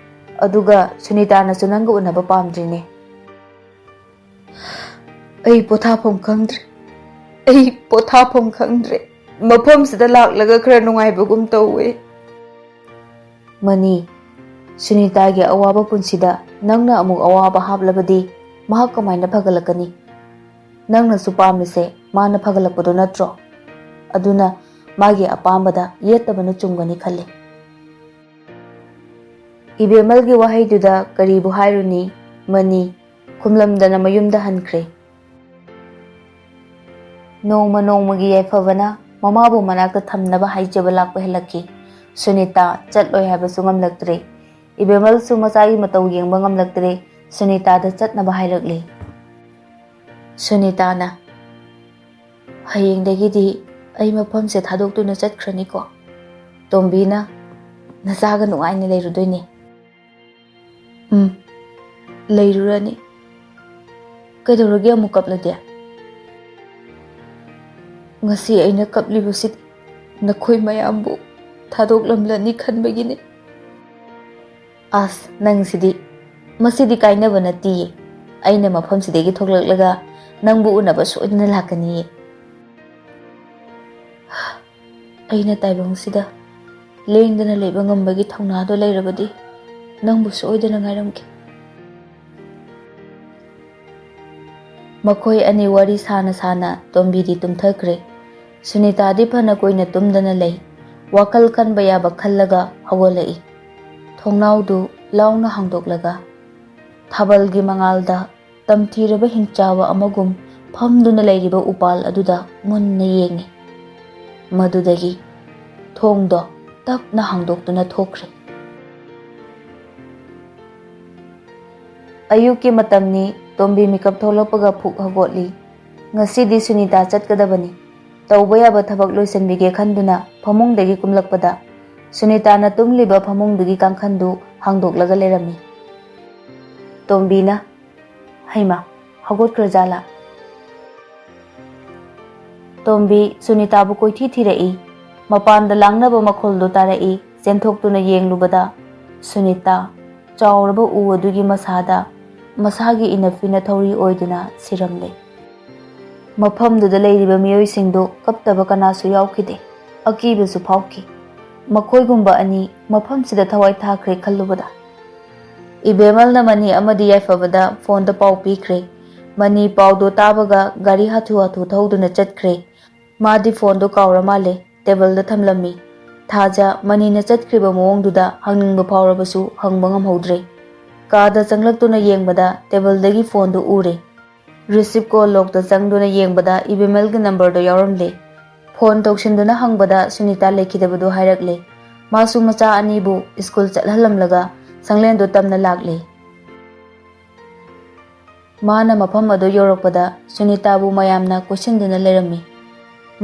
ꯑꯗꯨꯒ ꯁꯨꯅꯤꯇꯥꯅꯁꯨ ꯅꯪꯒ ꯎꯅꯕ ꯄꯥꯝꯗ꯭ꯔꯤꯅꯦ꯫" ꯑꯩ ꯄꯣꯊꯥꯐꯝ ꯈꯪꯗ꯭ꯔꯦ꯫ ꯑꯩ ꯄꯣꯊꯥꯐꯝ ꯈꯪꯗ꯭ꯔꯦ꯫ ꯃꯐꯝꯁꯤꯗ ꯂꯥꯛꯂꯒ ꯈꯔ ꯅꯨꯡꯉꯥꯏꯕꯒꯨꯝ ꯇꯧꯋꯦ꯫ ꯃꯅꯤ, ꯁꯨꯅꯤꯇꯥꯒꯤ ꯑꯋꯥꯕ ꯄꯨꯟꯁꯤꯗ ꯅꯪꯅ ꯑꯃꯨꯛ ꯑꯋꯥꯕ ꯍꯥꯞꯂꯕꯗꯤ ꯃꯍꯥꯛ ꯀꯃꯥꯏꯅ ꯐꯒꯠꯂꯛꯀꯅꯤ? ꯅꯪꯅꯁꯨ ꯄꯥꯝꯃꯤꯁꯦ ꯃꯥꯅ ꯐꯒꯠꯂꯛꯄꯗꯣ ꯅꯠꯇ꯭ꯔꯣ? ꯑꯗꯨꯅ ꯃꯥꯒꯤ ꯑꯄꯥꯝꯕꯗ ꯌꯦꯠꯇꯕꯅ ꯆꯨꯝꯒꯅꯤ ꯈꯜꯂꯤ꯫ ꯏꯕꯦꯃꯜꯒꯤ ꯋꯥꯍꯩꯗꯨꯗ ꯀꯔꯤꯕꯨ ꯍꯥꯏꯔꯨꯅꯤ? ꯃꯅꯤ ꯈꯨꯝꯂꯝꯗꯅ ꯃꯌꯨꯝꯗ ꯍꯟꯈ꯭ꯔꯦ꯫ ꯅꯣꯡꯃ ꯅꯣꯡꯃꯒꯤ ꯌꯥꯏꯐꯕꯅ ꯃꯃꯥꯕꯨ ꯃꯅꯥꯛꯇ ꯊꯝꯅꯕ ꯍꯥꯏꯖꯕ ꯂꯥꯛꯄ ꯍꯦꯜꯂꯛꯈꯤ꯫ ꯁꯨꯅꯤꯇꯥ ꯆꯠꯂꯣꯏ ꯍꯥꯏꯕꯁꯨ ꯉꯝꯂꯛꯇ꯭ꯔꯦ꯫ ꯏꯕꯦꯃꯜꯁꯨ ꯃꯆꯥꯒꯤ ꯃꯇꯧ ꯌꯦꯡꯕ ꯉꯝꯂꯛꯇ꯭ꯔꯦ꯫ ꯁꯨꯅꯤꯇꯥꯗ ꯆꯠꯅꯕ ꯍꯥꯏꯔꯛꯂꯦ꯫ ꯁꯨꯅꯤꯇꯥꯅ, "ꯍꯌꯦꯡꯗꯒꯤꯗꯤ ꯑꯩ ꯃꯐꯝꯁꯦ ꯊꯥꯗꯣꯛꯇꯨꯅ ꯆꯠꯈ꯭ꯔꯅꯤꯀꯣ꯫ ꯇꯣꯝꯕꯤꯅ ꯅꯆꯥꯒ ꯅꯨꯡꯉꯥꯏꯅ ꯂꯩꯔꯨꯗꯣꯏꯅꯦ꯫" "ꯎꯝ, ꯂꯩꯔꯨꯔꯅꯤ꯫ ꯀꯩꯗꯧꯔꯒꯦ ꯑꯃꯨꯛ ꯀꯞꯂꯗꯤ?" "ꯉꯁꯤ ꯑꯩꯅ ꯀꯞꯂꯤꯕꯁꯤꯗꯤ ꯅꯈꯣꯏ ꯃꯌꯥꯝꯕꯨ ꯊꯥꯗꯣꯛꯂꯝꯂꯅꯤ ꯈꯟꯕꯒꯤꯅꯤ꯫" "ꯑꯁ, ꯅꯪꯁꯤꯗꯤ꯫ ꯃꯁꯤꯗꯤ ꯀꯥꯏꯅꯕ ꯅꯠꯇꯤꯌꯦ꯫ ꯑꯩꯅ ꯃꯐꯝꯁꯤꯗꯒꯤ ꯊꯣꯛꯂꯛꯂꯒ ꯅꯪꯕꯨ ꯎꯅꯕ ꯁꯣꯏꯗꯅ ꯂꯥꯛꯀꯅꯤꯌꯦ꯫" "ꯑꯩꯅ ꯇꯥꯏꯕꯪꯁꯤꯗ ꯂꯦꯡꯗꯅ ꯂꯩꯕ ꯉꯝꯕꯒꯤ ꯊꯧꯅꯥꯗꯣ ꯂꯩꯔꯕꯗꯤ ꯅꯪꯕꯨ ꯁꯣꯏꯗꯅ ꯉꯥꯏꯔꯝꯒꯦ꯫ ꯃꯈꯣꯏ ꯑꯅꯤ ꯋꯥꯔꯤ ꯁꯥꯅ ꯁꯥꯅ ꯇꯣꯝꯕꯤꯗꯤ ꯇꯨꯝꯊꯈ꯭ꯔꯦ꯫ ꯁꯨꯅꯤꯇꯥꯗꯤ ꯐꯅ ꯀꯨꯏꯅ ꯇꯨꯝꯗꯅ ꯂꯩ꯫ ꯋꯥꯈꯜ ꯈꯟꯕ ꯌꯥꯕ ꯈꯜꯂꯒ ꯍꯧꯒꯠꯂꯛꯏ꯫ ꯊꯣꯡꯅꯥꯎꯗꯨ ꯂꯥꯎꯅ ꯍꯥꯡꯗꯣꯛꯂꯒ ꯊꯥꯕꯜꯒꯤ ꯃꯉꯥꯜꯗ ꯇꯝꯊꯤꯔꯕ ꯍꯤꯡꯆꯥꯕ ꯑꯃꯒꯨꯝ ꯐꯝꯗꯨꯅ ꯂꯩꯔꯤꯕ ꯎꯄꯥꯜ ꯑꯗꯨꯗ ꯃꯨꯟꯅ ꯌꯦꯡꯉꯤ꯫ ꯃꯗꯨꯗꯒꯤ ꯊꯣꯡꯗꯣ ꯇꯞꯅ ꯍꯥꯡꯗꯣꯛꯇꯨꯅ ꯊꯣꯛꯈ꯭ꯔꯦ꯫ ꯑꯌꯨꯛꯀꯤ ꯃꯇꯝꯅꯤ꯫ ꯇꯣꯝꯕꯤ ꯃꯤꯀꯞ ꯊꯣꯛꯂꯛꯄꯒ ꯐꯨꯛ ꯍꯧꯒꯠꯂꯤ꯫ ꯉꯁꯤꯗꯤ ꯁꯨꯅꯤꯇꯥ ꯆꯠꯀꯗꯕꯅꯤ꯫ ꯇꯧꯕ ꯌꯥꯕ ꯊꯕꯛ ꯂꯣꯏꯁꯤꯟꯕꯤꯒꯦ ꯈꯟꯗꯨꯅ ꯐꯃꯨꯡꯗꯒꯤ ꯀꯨꯝꯂꯛꯄꯗ ꯁꯨꯅꯤꯇꯥꯅ ꯇꯨꯝꯂꯤꯕ ꯐꯃꯨꯡꯗꯨꯒꯤ ꯀꯥꯡꯈꯟꯗꯨ ꯍꯥꯡꯗꯣꯛꯂꯒ ꯂꯩꯔꯝꯃꯤ꯫ ꯇꯣꯝꯕꯤꯅ, "ꯍꯩꯃꯥ, ꯍꯧꯒꯠꯈ꯭ꯔꯖꯥꯠꯂꯥ?" ꯇꯣꯝꯕꯤ ꯁꯨꯅꯤꯇꯥꯕꯨ ꯀꯣꯏꯊꯤ ꯊꯤꯔꯛꯏ꯫ ꯃꯄꯥꯟꯗ ꯂꯥꯡꯅꯕ ꯃꯈꯣꯜꯗꯨ ꯇꯥꯔꯛꯏ꯫ ꯆꯦꯟꯊꯣꯛꯇꯨꯅ ꯌꯦꯡꯂꯨꯕꯗ ꯁꯨꯅꯤꯇꯥ ꯆꯥꯎꯔꯕ ꯎ ꯑꯗꯨꯒꯤ ꯃꯁꯥꯗ ꯃꯁꯥꯒꯤ ꯏꯅꯐꯤꯅ ꯊꯧꯔꯤ ꯑꯣꯏꯗꯨꯅ ꯁꯤꯔꯝꯂꯦ꯫ ꯃꯐꯝꯗꯨꯗ ꯂꯩꯔꯤꯕ ꯃꯤꯑꯣꯏꯁꯤꯡꯗꯨ ꯀꯞꯇꯕ ꯀꯅꯥꯁꯨ ꯌꯥꯎꯈꯤꯗꯦ꯫ ꯑꯀꯤꯕꯁꯨ ꯐꯥꯎꯈꯤ꯫ ꯃꯈꯣꯏꯒꯨꯝꯕ ꯑꯅꯤ ꯃꯐꯝꯁꯤꯗ ꯊꯋꯥꯏ ꯊꯥꯈ꯭ꯔꯦ ꯈꯜꯂꯨꯕꯗ꯫ ꯏꯕꯦꯃꯜꯅ ꯃꯅꯤ ꯑꯃꯗꯤ ꯌꯥꯏꯐꯕꯗ ꯐꯣꯟꯗ ꯄꯥꯎ ꯄꯤꯈ꯭ꯔꯦ꯫ ꯃꯅꯤ ꯄꯥꯎꯗꯣ ꯇꯥꯕꯒ ꯒꯥꯔꯤ ꯍꯥꯊꯨ ꯍꯥꯊꯨ ꯊꯧꯗꯨꯅ ꯆꯠꯈ꯭ꯔꯦ꯫ ꯃꯥꯗꯤ ꯐꯣꯟꯗꯣ ꯀꯥꯎꯔ ꯃꯥꯜꯂꯦ, ꯇꯦꯕꯜꯗ ꯊꯝꯂꯝꯃꯤ꯫ ꯊꯥꯖ ꯃꯅꯤꯅ ꯆꯠꯈ꯭ꯔꯤꯕ ꯃꯑꯣꯡꯗꯨꯗ ꯍꯪꯅꯤꯡꯕ ꯐꯥꯎꯔꯕꯁꯨ ꯍꯪꯕ ꯉꯝꯍꯧꯗ꯭ꯔꯦ꯫ ꯀꯥꯗ ꯆꯪꯂꯛꯇꯨꯅ ꯌꯦꯡꯕꯗ ꯇꯦꯕꯜꯗꯒꯤ ꯐꯣꯟꯗꯨ ꯎꯔꯦ꯫ ꯔꯤꯁꯤꯞ ꯀꯣꯜ ꯂꯣꯛꯇ ꯆꯪꯗꯨꯅ ꯌꯦꯡꯕꯗ ꯏꯕꯦꯃꯜꯒꯤ ꯅꯝꯕꯔꯗꯣ ꯌꯥꯎꯔꯝꯂꯦ꯫ ꯐꯣꯟ ꯇꯧꯁꯤꯟꯗꯨꯅ ꯍꯪꯕꯗ ꯁꯨꯅꯤꯇꯥ ꯂꯩꯈꯤꯗꯕꯗꯨ ꯍꯥꯏꯔꯛꯂꯦ꯫ ꯃꯥꯁꯨ ꯃꯆꯥ ꯑꯅꯤꯕꯨ ꯁ꯭ꯀꯨꯜ ꯆꯠꯍꯜꯂꯝꯂꯒ ꯁꯪꯂꯦꯟꯗꯣ ꯇꯝꯅ ꯂꯥꯛꯂꯦ꯫ ꯃꯥꯅ ꯃꯐꯝ ꯑꯗꯨ ꯌꯧꯔꯛꯄꯗ ꯁꯨꯅꯤꯇꯥꯕꯨ ꯃꯌꯥꯝꯅ ꯀꯣꯏꯁꯤꯟꯗꯨꯅ ꯂꯩꯔꯝꯃꯤ꯫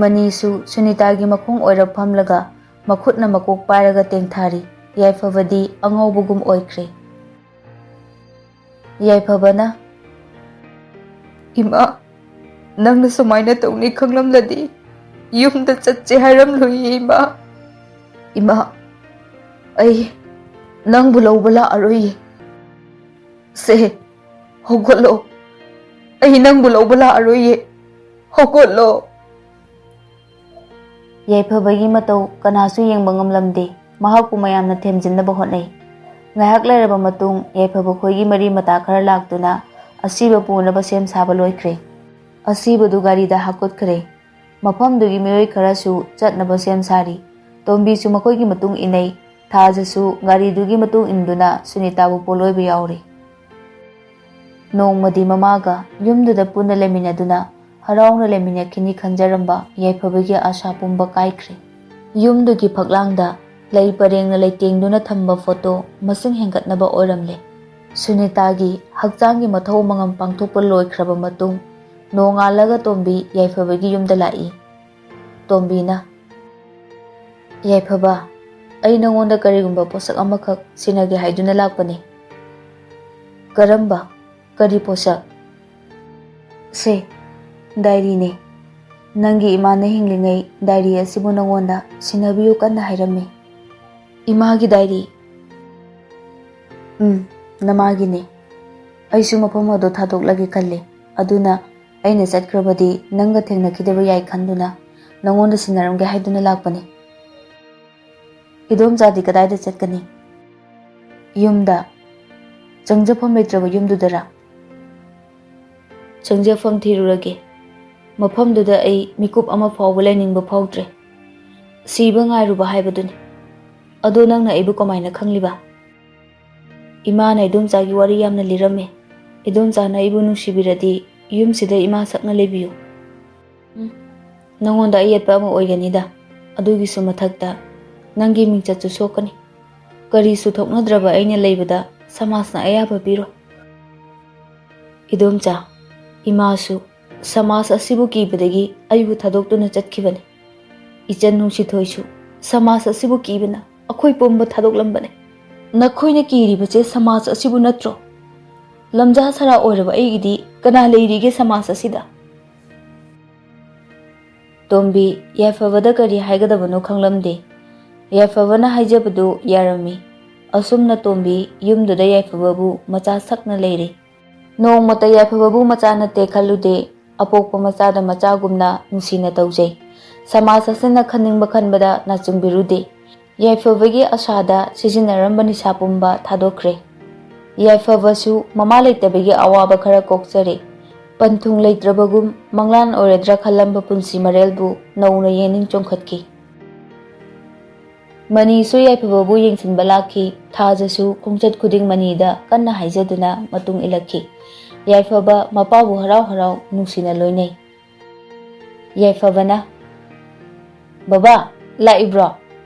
ꯃꯅꯤꯁꯨ ꯁꯨꯅꯤꯇꯥꯒꯤ ꯃꯈꯣꯡ ꯑꯣꯏꯔꯞ ꯐꯝꯂꯒ ꯃꯈꯨꯠꯅ ꯃꯀꯣꯛ ꯄꯥꯏꯔꯒ ꯇꯦꯡꯊꯥꯔꯤ꯫ ꯌꯥꯏꯐꯕꯗꯤ ꯑꯉꯥꯎꯕꯒꯨꯝ ꯑꯣꯏꯈ꯭ꯔꯦ꯫ ꯌꯥꯏꯐꯕꯅ, "ꯏꯃꯥ, ꯅꯪꯅ ꯁꯨꯃꯥꯏꯅ ꯇꯧꯅꯤ ꯈꯪꯂꯝꯂꯗꯤ ꯌꯨꯝꯗ ꯆꯠꯁꯦ ꯍꯥꯏꯔꯝꯂꯣꯏꯌꯦ ꯏꯃꯥ꯫ ꯏꯃꯥ, ꯑꯩ ꯅꯪꯕꯨ ꯂꯧꯕ ꯂꯥꯛꯑꯔꯣꯏꯌꯦ꯫ ꯁꯦ, ꯍꯧꯒꯠꯂꯣ꯫ ꯑꯩ ꯅꯪꯕꯨ ꯂꯧꯕ ꯂꯥꯛꯑꯔꯣꯏꯌꯦ꯫ ꯍꯧꯒꯠꯂꯣ꯫" ꯌꯥꯏꯐꯕꯒꯤ ꯃꯇꯧ ꯀꯅꯥꯁꯨ ꯌꯦꯡꯕ ꯉꯝꯂꯝꯗꯦ꯫ ꯃꯍꯥꯛꯄꯨ ꯃꯌꯥꯝꯅ ꯊꯦꯝꯖꯤꯟꯅꯕ ꯍꯣꯠꯅꯩ꯫ ꯉꯥꯏꯍꯥꯛ ꯂꯩꯔꯕ ꯃꯇꯨꯡ ꯌꯥꯏꯐꯕ ꯈꯣꯏꯒꯤ ꯃꯔꯤ ꯃꯇꯥ ꯈꯔ ꯂꯥꯛꯇꯨꯅ ꯑꯁꯤꯕ ꯄꯨꯅꯕ ꯁꯦꯝ ꯁꯥꯕ ꯂꯣꯏꯈ꯭ꯔꯦ꯫ ꯑꯁꯤꯕꯗꯨ ꯒꯥꯔꯤꯗ ꯍꯥꯞꯀꯠꯈ꯭ꯔꯦ꯫ ꯃꯐꯝꯗꯨꯒꯤ ꯃꯤꯑꯣꯏ ꯈꯔꯁꯨ ꯆꯠꯅꯕ ꯁꯦꯝ ꯁꯥꯔꯤ꯫ ꯇꯣꯝꯕꯤꯁꯨ ꯃꯈꯣꯏꯒꯤ ꯃꯇꯨꯡ ꯏꯟꯅꯩ꯫ ꯊꯥꯖꯁꯨ ꯒꯥꯔꯤꯗꯨꯒꯤ ꯃꯇꯨꯡ ꯏꯟꯗꯨꯅ ꯁꯨꯅꯤꯇꯥꯕꯨ ꯄꯣꯠꯂꯣꯏꯕ ꯌꯥꯎꯔꯤ꯫ ꯅꯣꯡꯃꯗꯤ ꯃꯃꯥꯒ ꯌꯨꯝꯗꯨꯗ ꯄꯨꯟꯅ ꯂꯩꯃꯤꯟꯅꯗꯨꯅ ꯍꯔꯥꯎꯅ ꯂꯩꯃꯤꯟꯅꯈꯤꯅꯤ ꯈꯟꯖꯔꯝꯕ ꯌꯥꯏꯐꯕꯒꯤ ꯑꯥꯁꯥ ꯄꯨꯝꯕ ꯀꯥꯏꯈ꯭ꯔꯦ꯫ ꯌꯨꯝꯗꯨꯒꯤ ꯐꯛꯂꯥꯡꯗ ꯂꯩ ꯄꯔꯦꯡꯅ ꯂꯩꯇꯦꯡꯗꯨꯅ ꯊꯝꯕ ꯐꯣꯇꯣ ꯃꯁꯤꯡ ꯍꯦꯟꯒꯠꯅꯕ ꯑꯣꯏꯔꯝꯂꯦ꯫ ꯁꯨꯅꯤꯇꯥꯒꯤ ꯍꯛꯆꯥꯡꯒꯤ ꯃꯊꯧ ꯃꯉꯝ ꯄꯥꯡꯊꯣꯛꯄ ꯂꯣꯏꯈ꯭ꯔꯕ ꯃꯇꯨꯡ, ꯅꯣꯡꯉꯥꯜꯂꯒ ꯇꯣꯝꯕꯤ ꯌꯥꯏꯐꯕꯒꯤ ꯌꯨꯝꯗ ꯂꯥꯛꯏ꯫ ꯇꯣꯝꯕꯤꯅ, "ꯌꯥꯏꯐꯕ, ꯑꯩ ꯅꯉꯣꯟꯗ ꯀꯔꯤꯒꯨꯝꯕ ꯄꯣꯠꯁꯛ ꯑꯃꯈꯛ ꯁꯤꯟꯅꯒꯦ ꯍꯥꯏꯗꯨꯅ ꯂꯥꯛꯄꯅꯤ꯫" "ꯀꯔꯝꯕ? ꯀꯔꯤ ꯄꯣꯠꯁꯛ?" "ꯁꯦ, ꯗꯥꯏꯔꯤꯅꯦ꯫ ꯅꯪꯒꯤ ꯏꯃꯥꯅ ꯍꯤꯡꯂꯤꯉꯩ ꯗꯥꯏꯔꯤ ꯑꯁꯤꯕꯨ ꯅꯉꯣꯟꯗ ꯁꯤꯟꯅꯕꯤꯌꯨ ꯀꯟꯅ ꯍꯥꯏꯔꯝꯃꯤ꯫" "ꯏꯃꯥꯒꯤ ꯗꯥꯏꯔꯤ?" "ꯎꯝ, ꯅꯃꯥꯒꯤꯅꯦ꯫ ꯑꯩꯁꯨ ꯃꯐꯝ ꯑꯗꯨ ꯊꯥꯗꯣꯛꯂꯒꯦ ꯈꯜꯂꯤ꯫ ꯑꯗꯨꯅ ꯑꯩꯅ ꯆꯠꯈ꯭ꯔꯕꯗꯤ ꯅꯪꯒ ꯊꯦꯡꯅꯈꯤꯗꯕ ꯌꯥꯏ ꯈꯟꯗꯨꯅ ꯅꯉꯣꯟꯗ ꯁꯤꯟꯅꯔꯝꯒꯦ ꯍꯥꯏꯗꯨꯅ ꯂꯥꯛꯄꯅꯤ꯫" "ꯏꯗꯣꯝꯆꯥꯗꯤ ꯀꯗꯥꯏꯗ ꯆꯠꯀꯅꯤ?" "ꯌꯨꯝꯗ꯫" "ꯆꯪꯖꯐꯝ ꯂꯩꯇ꯭ꯔꯕ ꯌꯨꯝꯗꯨꯗꯔꯥ?" "ꯆꯪꯖꯐꯝ ꯊꯤꯔꯨꯔꯒꯦ꯫ ꯃꯐꯝꯗꯨꯗ ꯑꯩ ꯃꯤꯀꯨꯞ ꯑꯃ ꯐꯥꯎꯕ ꯂꯩꯅꯤꯡꯕ ꯐꯥꯎꯗ꯭ꯔꯦ꯫ ꯁꯤꯕ ꯉꯥꯏꯔꯨꯕ ꯍꯥꯏꯕꯗꯨꯅꯤ꯫ ꯑꯗꯣ ꯅꯪꯅ ꯑꯩꯕꯨ ꯀꯃꯥꯏꯅ ꯈꯪꯂꯤꯕ?" "ꯏꯃꯥꯅ ꯏꯗꯣꯝꯆꯥꯒꯤ ꯋꯥꯔꯤ ꯌꯥꯝꯅ ꯂꯤꯔꯝꯃꯦ꯫ ꯏꯗꯣꯝꯆꯥꯅ ꯑꯩꯕꯨ ꯅꯨꯡꯁꯤꯕꯤꯔꯗꯤ ꯌꯨꯝꯁꯤꯗ ꯏꯃꯥ ꯁꯛꯅ ꯂꯩꯕꯤꯌꯨ꯫" "ꯎꯝ, ꯅꯉꯣꯟꯗ ꯑꯌꯦꯠꯄ ꯑꯃ ꯑꯣꯏꯒꯅꯤꯗ꯫ ꯑꯗꯨꯒꯤꯁꯨ ꯃꯊꯛꯇ ꯅꯪꯒꯤ ꯃꯤꯡꯆꯠꯁꯨ ꯁꯣꯛꯀꯅꯤ꯫ ꯀꯔꯤꯁꯨ ꯊꯣꯛꯅꯗ꯭ꯔꯕ ꯑꯩꯅ ꯂꯩꯕꯗ ꯁꯃꯥꯖꯅ ꯑꯌꯥꯕ ꯄꯤꯔꯣꯏ꯫" "ꯏꯗꯣꯝꯆꯥ, ꯏꯃꯥꯁꯨ ꯁꯃꯥꯖ ꯑꯁꯤꯕꯨ ꯀꯤꯕꯗꯒꯤ ꯑꯩꯕꯨ ꯊꯥꯗꯣꯛꯇꯨꯅ ꯆꯠꯈꯤꯕꯅꯤ꯫ ꯏꯆꯟ ꯅꯨꯡꯁꯤꯊꯣꯏꯁꯨ ꯁꯃꯥꯖ ꯑꯁꯤꯕꯨ ꯀꯤꯕꯅ ꯑꯩꯈꯣꯏ ꯄꯨꯝꯕ ꯊꯥꯗꯣꯛꯂꯝꯕꯅꯤ꯫ ꯅꯈꯣꯏꯅ ꯀꯤꯔꯤꯕꯁꯦ ꯁꯃꯥꯖ ꯑꯁꯤꯕꯨ ꯅꯠꯇ꯭ꯔꯣ? ꯂꯝꯖꯥ ꯁꯔꯥ ꯑꯣꯏꯔꯕ ꯑꯩꯒꯤꯗꯤ ꯀꯅꯥ ꯂꯩꯔꯤꯒꯦ ꯁꯃꯥꯖ ꯑꯁꯤꯗ?" ꯇꯣꯝꯕꯤ ꯌꯥꯏꯐꯕꯗ ꯀꯔꯤ ꯍꯥꯏꯒꯗꯕꯅꯣ ꯈꯪꯂꯝꯗꯦ꯫ ꯌꯥꯏꯐꯕꯅ ꯍꯥꯏꯖꯕꯗꯨ ꯌꯥꯔꯝꯃꯤ꯫ ꯑꯁꯨꯝꯅ ꯇꯣꯝꯕꯤ ꯌꯨꯝꯗꯨꯗ ꯌꯥꯏꯐꯕꯕꯨ ꯃꯆꯥ ꯁꯛꯅ ꯂꯩꯔꯦ꯫ ꯅꯣꯡꯃꯇ ꯌꯥꯏꯐꯕꯕꯨ ꯃꯆꯥ ꯅꯠꯇꯦ ꯈꯜꯂꯨꯗꯦ꯫ ꯑꯄꯣꯛꯄ ꯃꯆꯥꯗ ꯃꯆꯥꯒꯨꯝꯅ ꯅꯨꯡꯁꯤꯅ ꯇꯧꯖꯩ꯫ ꯁꯃꯥꯖ ꯑꯁꯤꯅ ꯈꯟꯅꯤꯡꯕ ꯈꯟꯕꯗ ꯅꯥꯆꯨꯡꯕꯤꯔꯨꯗꯦ꯫ ꯌꯥꯏꯐꯕꯒꯤ ꯑꯁꯥꯗ ꯁꯤꯖꯤꯟꯅꯔꯝꯕ ꯅꯤꯁꯥ ꯄꯨꯝꯕ ꯊꯥꯗꯣꯛꯈ꯭ꯔꯦ꯫ ꯌꯥꯏꯐꯕꯁꯨ ꯃꯃꯥ ꯂꯩꯇꯕꯒꯤ ꯑꯋꯥꯕ ꯈꯔ ꯀꯣꯛꯆꯔꯦ꯫ ꯄꯟꯊꯨꯡ ꯂꯩꯇ꯭ꯔꯕꯒꯨꯝ ꯃꯪꯂꯥꯟ ꯑꯣꯏꯔꯗ꯭ꯔꯥ ꯈꯜꯂꯝꯕ ꯄꯨꯟꯁꯤ ꯃꯔꯦꯜꯕꯨ ꯅꯧꯅ ꯌꯦꯡꯅꯤꯡ ꯆꯣꯡꯈꯠꯈꯤ꯫ ꯃꯅꯤꯁꯨ ꯌꯥꯏꯐꯕꯕꯨ ꯌꯦꯡꯁꯤꯟꯕ ꯂꯥꯛꯈꯤ꯫ ꯊꯥꯖꯁꯨ ꯈꯣꯡꯆꯠ ꯈꯨꯗꯤꯡ ꯃꯅꯤꯗ ꯀꯟꯅ ꯍꯥꯏꯖꯗꯨꯅ ꯃꯇꯨꯡ ꯏꯜꯂꯛꯈꯤ꯫ ꯌꯥꯏꯐꯕ ꯃꯄꯥꯕꯨ ꯍꯔꯥꯎ ꯍꯔꯥꯎ ꯅꯨꯡꯁꯤꯅ ꯂꯣꯏꯅꯩ꯫ ꯌꯥꯏꯐꯕꯅ, "ꯕꯕꯥ, ꯂꯥꯛꯏꯕ꯭ꯔꯣ?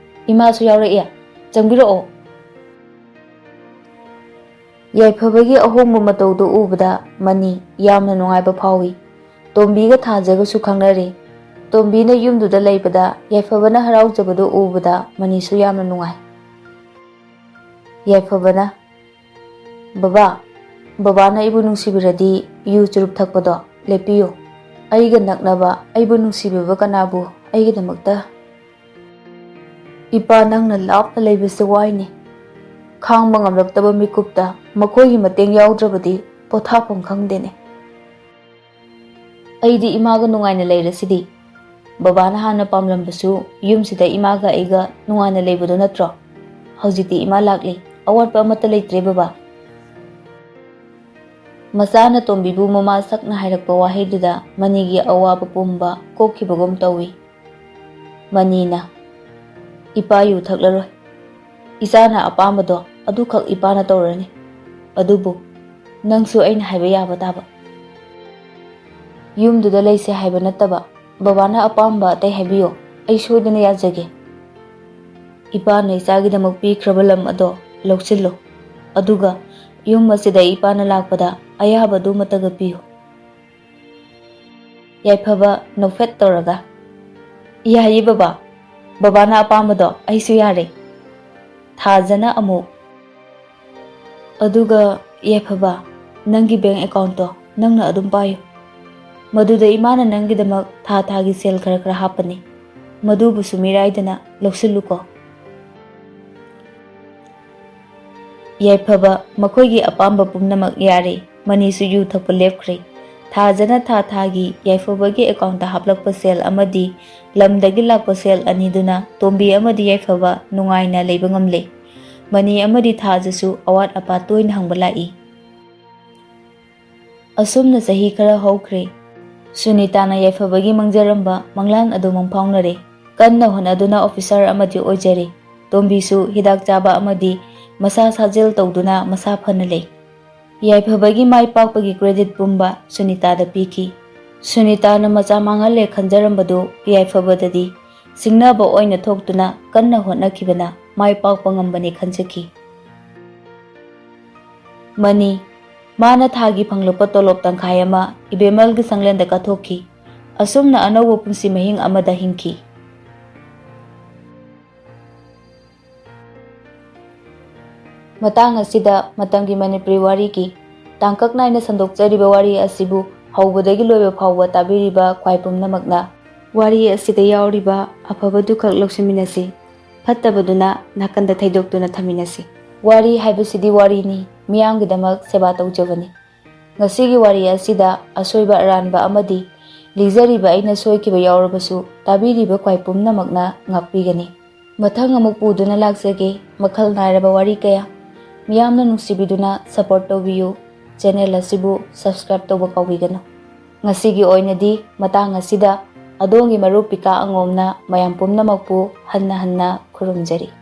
ꯏꯃꯥꯁꯨ ꯌꯥꯎꯔꯛꯑꯦ꯫ ꯆꯪꯕꯤꯔꯛꯑꯣ꯫" ꯌꯥꯏꯐꯕꯒꯤ ꯑꯍꯣꯡꯕ ꯃꯇꯧꯗꯨ ꯎꯕꯗ ꯃꯅꯤ ꯌꯥꯝꯅ ꯅꯨꯡꯉꯥꯏꯕ ꯐꯥꯎꯏ꯫ ꯇꯣꯝꯕꯤꯒ ꯊꯥꯖꯒꯁꯨ ꯈꯪꯅꯔꯦ꯫ ꯇꯣꯝꯕꯤꯅ ꯌꯨꯝꯗꯨꯗ ꯂꯩꯕꯗ ꯌꯥꯏꯐꯕꯅ ꯍꯔꯥꯎꯖꯕꯗꯨ ꯎꯕꯗ ꯃꯅꯤꯁꯨ ꯌꯥꯝꯅ ꯅꯨꯡꯉꯥꯏ꯫ ꯌꯥꯏꯐꯕꯅ, "ꯕꯕꯥ, ꯕꯕꯥꯅ ꯑꯩꯕꯨ ꯅꯨꯡꯁꯤꯕꯤꯔꯗꯤ ꯌꯨ ꯆꯨꯔꯨꯞ ꯊꯛꯄꯗꯣ ꯂꯦꯞꯄꯤꯌꯨ꯫ ꯑꯩꯒ ꯅꯛꯅꯕ, ꯑꯩꯕꯨ ꯅꯨꯡꯁꯤꯕꯤꯕ ꯀꯅꯥꯕꯨ ꯑꯩꯒꯤꯗꯃꯛꯇ?" "ꯏꯄꯥ, ꯅꯪꯅ ꯂꯥꯞꯅ ꯂꯩꯕꯁꯦ ꯋꯥꯏꯅꯦ꯫ ꯈꯥꯡꯕ ꯉꯝꯂꯛꯇꯕ ꯃꯤꯀꯨꯞꯇ ꯃꯈꯣꯏꯒꯤ ꯃꯇꯦꯡ ꯌꯥꯎꯗ꯭ꯔꯕꯗꯤ ꯄꯣꯊꯥꯐꯝ ꯈꯪꯗꯦꯅꯦ꯫ ꯑꯩꯗꯤ ꯏꯃꯥꯒ ꯅꯨꯡꯉꯥꯏꯅ ꯂꯩꯔꯁꯤꯗꯤ꯫ ꯕꯕꯥꯅ ꯍꯥꯟꯅ ꯄꯥꯝꯂꯝꯕꯁꯨ ꯌꯨꯝꯁꯤꯗ ꯏꯃꯥꯒ ꯑꯩꯒ ꯅꯨꯡꯉꯥꯏꯅ ꯂꯩꯕꯗꯣ ꯅꯠꯇ꯭ꯔꯣ? ꯍꯧꯖꯤꯛꯇꯤ ꯏꯃꯥ ꯂꯥꯛꯂꯤ, ꯑꯋꯥꯠꯄ ꯑꯃꯠꯇ ꯂꯩꯇ꯭ꯔꯦ ꯕꯕꯥ꯫" ꯃꯆꯥꯅ ꯇꯣꯝꯕꯤꯕꯨ ꯃꯃꯥ ꯁꯛꯅ ꯍꯥꯏꯔꯛꯄ ꯋꯥꯍꯩꯗꯨꯗ ꯃꯅꯤꯒꯤ ꯑꯋꯥꯕ ꯄꯨꯝꯕ ꯀꯣꯛꯈꯤꯕꯒꯨꯝ ꯇꯧꯏ꯫ ꯃꯅꯤꯅ, "ꯏꯄꯥ ꯌꯨ ꯊꯛꯂꯔꯣꯏ꯫ ꯏꯆꯥꯅ ꯑꯄꯥꯝꯕꯗꯣ ꯑꯗꯨꯈꯛ ꯏꯄꯥꯅ ꯇꯧꯔꯅꯤ꯫ ꯑꯗꯨꯕꯨ ꯅꯪꯁꯨ ꯑꯩꯅ ꯍꯥꯏꯕ ꯌꯥꯕ ꯇꯥꯕ꯫ ꯌꯨꯝꯗꯨꯗ ꯂꯩꯁꯦ ꯍꯥꯏꯕ ꯅꯠꯇꯕ, ꯕꯕꯥꯅ ꯑꯄꯥꯝꯕ ꯑꯇꯩ ꯍꯥꯏꯕꯤꯌꯣ, ꯑꯩ ꯁꯣꯏꯗꯅ ꯌꯥꯖꯒꯦ꯫ ꯏꯄꯥꯅ ꯏꯆꯥꯒꯤꯗꯃꯛ ꯄꯤꯈ꯭ꯔꯕ ꯂꯝ ꯑꯗꯣ ꯂꯧꯁꯤꯜꯂꯣ, ꯑꯗꯨꯒ ꯌꯨꯝ ꯑꯁꯤꯗ ꯏꯄꯥꯅ ꯂꯥꯛꯄꯗ ꯑꯌꯥꯕꯗꯨꯃꯇꯒ ꯄꯤꯌꯨ꯫" ꯌꯥꯏꯐꯕ ꯅꯣꯛꯐꯦꯠ ꯇꯧꯔꯒ, "ꯌꯥꯏꯌꯦ ꯕꯕꯥ, ꯕꯕꯥꯅ ꯑꯄꯥꯝꯕꯗꯣ ꯑꯩꯁꯨ ꯌꯥꯔꯦ꯫" ꯊꯥꯖꯅ ꯑꯃꯨꯛ, "ꯑꯗꯨꯒ ꯌꯥꯏꯐꯕ, ꯅꯪꯒꯤ ꯕꯦꯡ ꯑꯦꯀꯥꯎꯟꯠꯇꯣ ꯅꯪꯅ ꯑꯗꯨꯝ ꯄꯥꯏꯌꯨ꯫ ꯃꯗꯨꯗ ꯏꯃꯥꯅ ꯅꯪꯒꯤꯗꯃꯛ ꯊꯥ ꯊꯥꯒꯤ ꯁꯦꯜ ꯈꯔ ꯈꯔ ꯍꯥꯞꯄꯅꯤ꯫ ꯃꯗꯨꯕꯨꯁꯨ ꯃꯤꯔꯥꯏꯗꯅ ꯂꯧꯁꯤꯜꯂꯨꯀꯣ꯫" ꯌꯥꯏꯐꯕ ꯃꯈꯣꯏꯒꯤ ꯑꯄꯥꯝꯕ ꯄꯨꯝꯅꯃꯛ ꯌꯥꯔꯦ꯫ ꯃꯅꯤꯁꯨ ꯌꯨ ꯊꯛꯄ ꯂꯦꯞꯈ꯭ꯔꯦ꯫ ꯊꯥꯖꯅ ꯊꯥ ꯊꯥꯒꯤ ꯌꯥꯏꯐꯕꯒꯤ ꯑꯦꯀꯥꯎꯟꯗ ꯍꯥꯞꯂꯛꯄ ꯁꯦꯜ ꯑꯃꯗꯤ ꯂꯝꯗꯒꯤ ꯂꯥꯛꯄ ꯁꯦꯜ ꯑꯅꯤꯗꯨꯅ ꯇꯣꯝꯕꯤ ꯑꯃꯗꯤ ꯌꯥꯏꯐꯕ ꯅꯨꯡꯉꯥꯏꯅ ꯂꯩꯕ ꯉꯝꯂꯦ꯫ ꯃꯅꯤ ꯑꯃꯗꯤ ꯊꯥꯖꯁꯨ ꯑꯋꯥꯠ ꯑꯄꯥ ꯇꯣꯏꯅ ꯍꯪꯕ ꯂꯥꯛꯏ꯫ ꯑꯁꯨꯝꯅ ꯆꯍꯤ ꯈꯔ ꯍꯧꯈ꯭ꯔꯦ꯫ ꯁꯨꯅꯤꯇꯥꯅ ꯌꯥꯏꯐꯕꯒꯤ ꯃꯪꯖꯔꯝꯕ ꯃꯪꯂꯥꯟ ꯑꯗꯨ ꯃꯪꯐꯥꯎꯅꯔꯦ꯫ ꯀꯟꯅ ꯍꯣꯠꯅꯗꯨꯅ ꯑꯣꯐꯤꯁꯥꯔ ꯑꯃꯗꯤ ꯑꯣꯏꯖꯔꯦ꯫ ꯇꯣꯝꯕꯤꯁꯨ ꯍꯤꯗꯥꯛ ꯆꯥꯕ ꯑꯃꯗꯤ ꯃꯁꯥ ꯁꯥꯖꯦꯜ ꯇꯧꯗꯨꯅ ꯃꯁꯥ ꯐꯅ ꯂꯩ꯫ ꯌꯥꯏꯐꯕꯒꯤ ꯃꯥꯏ ꯄꯥꯛꯄꯒꯤ ꯀ꯭ꯔꯦꯗꯤꯠ ꯄꯨꯝꯕ ꯁꯨꯅꯤꯇꯥꯗ ꯄꯤꯈꯤ꯫ ꯁꯨꯅꯤꯇꯥꯅ ꯃꯆꯥ ꯃꯥꯡꯍꯜꯂꯦ ꯈꯟꯖꯔꯝꯕꯗꯨ ꯌꯥꯏꯐꯕꯗꯗꯤ ꯁꯤꯡꯅꯕ ꯑꯣꯏꯅ ꯊꯣꯛꯇꯨꯅ ꯀꯟꯅ ꯍꯣꯠꯅꯈꯤꯕꯅ ꯃꯥꯏ ꯄꯥꯛꯄ ꯉꯝꯕꯅꯤ ꯈꯟꯖꯈꯤ꯫ ꯃꯅꯤ, ꯃꯥꯅ ꯊꯥꯒꯤ ꯐꯪꯂꯛꯄ ꯇꯣꯂꯣꯞ ꯇꯪꯈꯥꯏ ꯑꯃ ꯏꯕꯦꯝꯃꯜꯒꯤ ꯁꯪꯂꯦꯟꯗ ꯀꯠꯊꯣꯛꯈꯤ꯫ ꯑꯁꯨꯝꯅ ꯑꯅꯧꯕ ꯄꯨꯟꯁꯤ ꯃꯍꯤꯡ ꯑꯃꯗ ꯍꯤꯡꯈꯤ꯫ ꯃꯇꯥꯡ ꯑꯁꯤꯗ ꯃꯇꯝꯒꯤ ꯃꯅꯤꯄꯨꯔꯤ ꯋꯥꯔꯤꯒꯤ ꯇꯥꯡꯀꯛ ꯅꯥꯏꯅ ꯁꯟꯗꯣꯛꯆꯔꯤꯕ ꯋꯥꯔꯤ ꯑꯁꯤꯕꯨ ꯍꯧꯕꯗꯒꯤ ꯂꯣꯏꯕ ꯐꯥꯎꯕ ꯇꯥꯕꯤꯔꯤꯕ ꯈ꯭ꯋꯥꯏ ꯄꯨꯝꯅꯃꯛꯅ ꯋꯥꯔꯤ ꯑꯁꯤꯗ ꯌꯥꯎꯔꯤꯕ ꯑꯐꯕꯗꯨꯈꯛ ꯂꯧꯁꯤꯟꯃꯤꯟꯅꯁꯤ, ꯐꯠꯇꯕꯗꯨꯅ ꯅꯥꯀꯟꯗ ꯊꯩꯗꯣꯛꯇꯨꯅ ꯊꯝꯃꯤꯟꯅꯁꯤ꯫ ꯋꯥꯔꯤ ꯍꯥꯏꯕꯁꯤꯗꯤ ꯋꯥꯔꯤꯅꯤ, ꯃꯤꯌꯥꯝꯒꯤꯗꯃꯛ ꯁꯦꯕꯥ ꯇꯧꯖꯕꯅꯤ꯫ ꯉꯁꯤꯒꯤ ꯋꯥꯔꯤ ꯑꯁꯤꯗ ꯑꯁꯣꯏꯕ ꯑꯔꯥꯟꯕ ꯑꯃꯗꯤ ꯂꯤꯖꯔꯤꯕ ꯑꯩꯅ ꯁꯣꯏꯈꯤꯕ ꯌꯥꯎꯔꯕꯁꯨ ꯇꯥꯕꯤꯔꯤꯕ ꯈ꯭ꯋꯥꯏ ꯄꯨꯝꯅꯃꯛꯅ ꯉꯥꯛꯄꯤꯒꯅꯤ꯫ ꯃꯊꯪ ꯑꯃꯨꯛ ꯄꯨꯗꯨꯅ ꯂꯥꯛꯆꯒꯦ ꯃꯈꯜ ꯅꯥꯏꯔꯕ ꯋꯥꯔꯤ ꯀꯌꯥ꯫ ꯃꯤꯌꯥꯝꯅ ꯅꯨꯡꯁꯤꯕꯤꯗꯨꯅ ꯁꯄꯣꯔꯠ ꯇꯧꯕꯤꯌꯨ꯫ ꯆꯦꯅꯦꯜ ꯑꯁꯤꯕꯨ ꯁꯕꯁꯀ꯭ꯔꯥꯏꯕ ꯇꯧꯕ ꯀꯥꯎꯕꯤꯒꯅꯨ꯫ ꯉꯁꯤꯒꯤ ꯑꯣꯏꯅꯗꯤ ꯃꯇꯥꯡ ꯑꯁꯤꯗ ꯑꯗꯣꯝꯒꯤ ꯃꯔꯨꯞ ꯄꯤꯀꯥ ꯑꯉꯣꯝꯅ ꯃꯌꯥꯝ ꯄꯨꯝꯅꯃꯛꯄꯨ ꯍꯟꯅ ꯍꯟꯅ ꯈꯨꯔꯨꯝꯖꯔꯤ꯫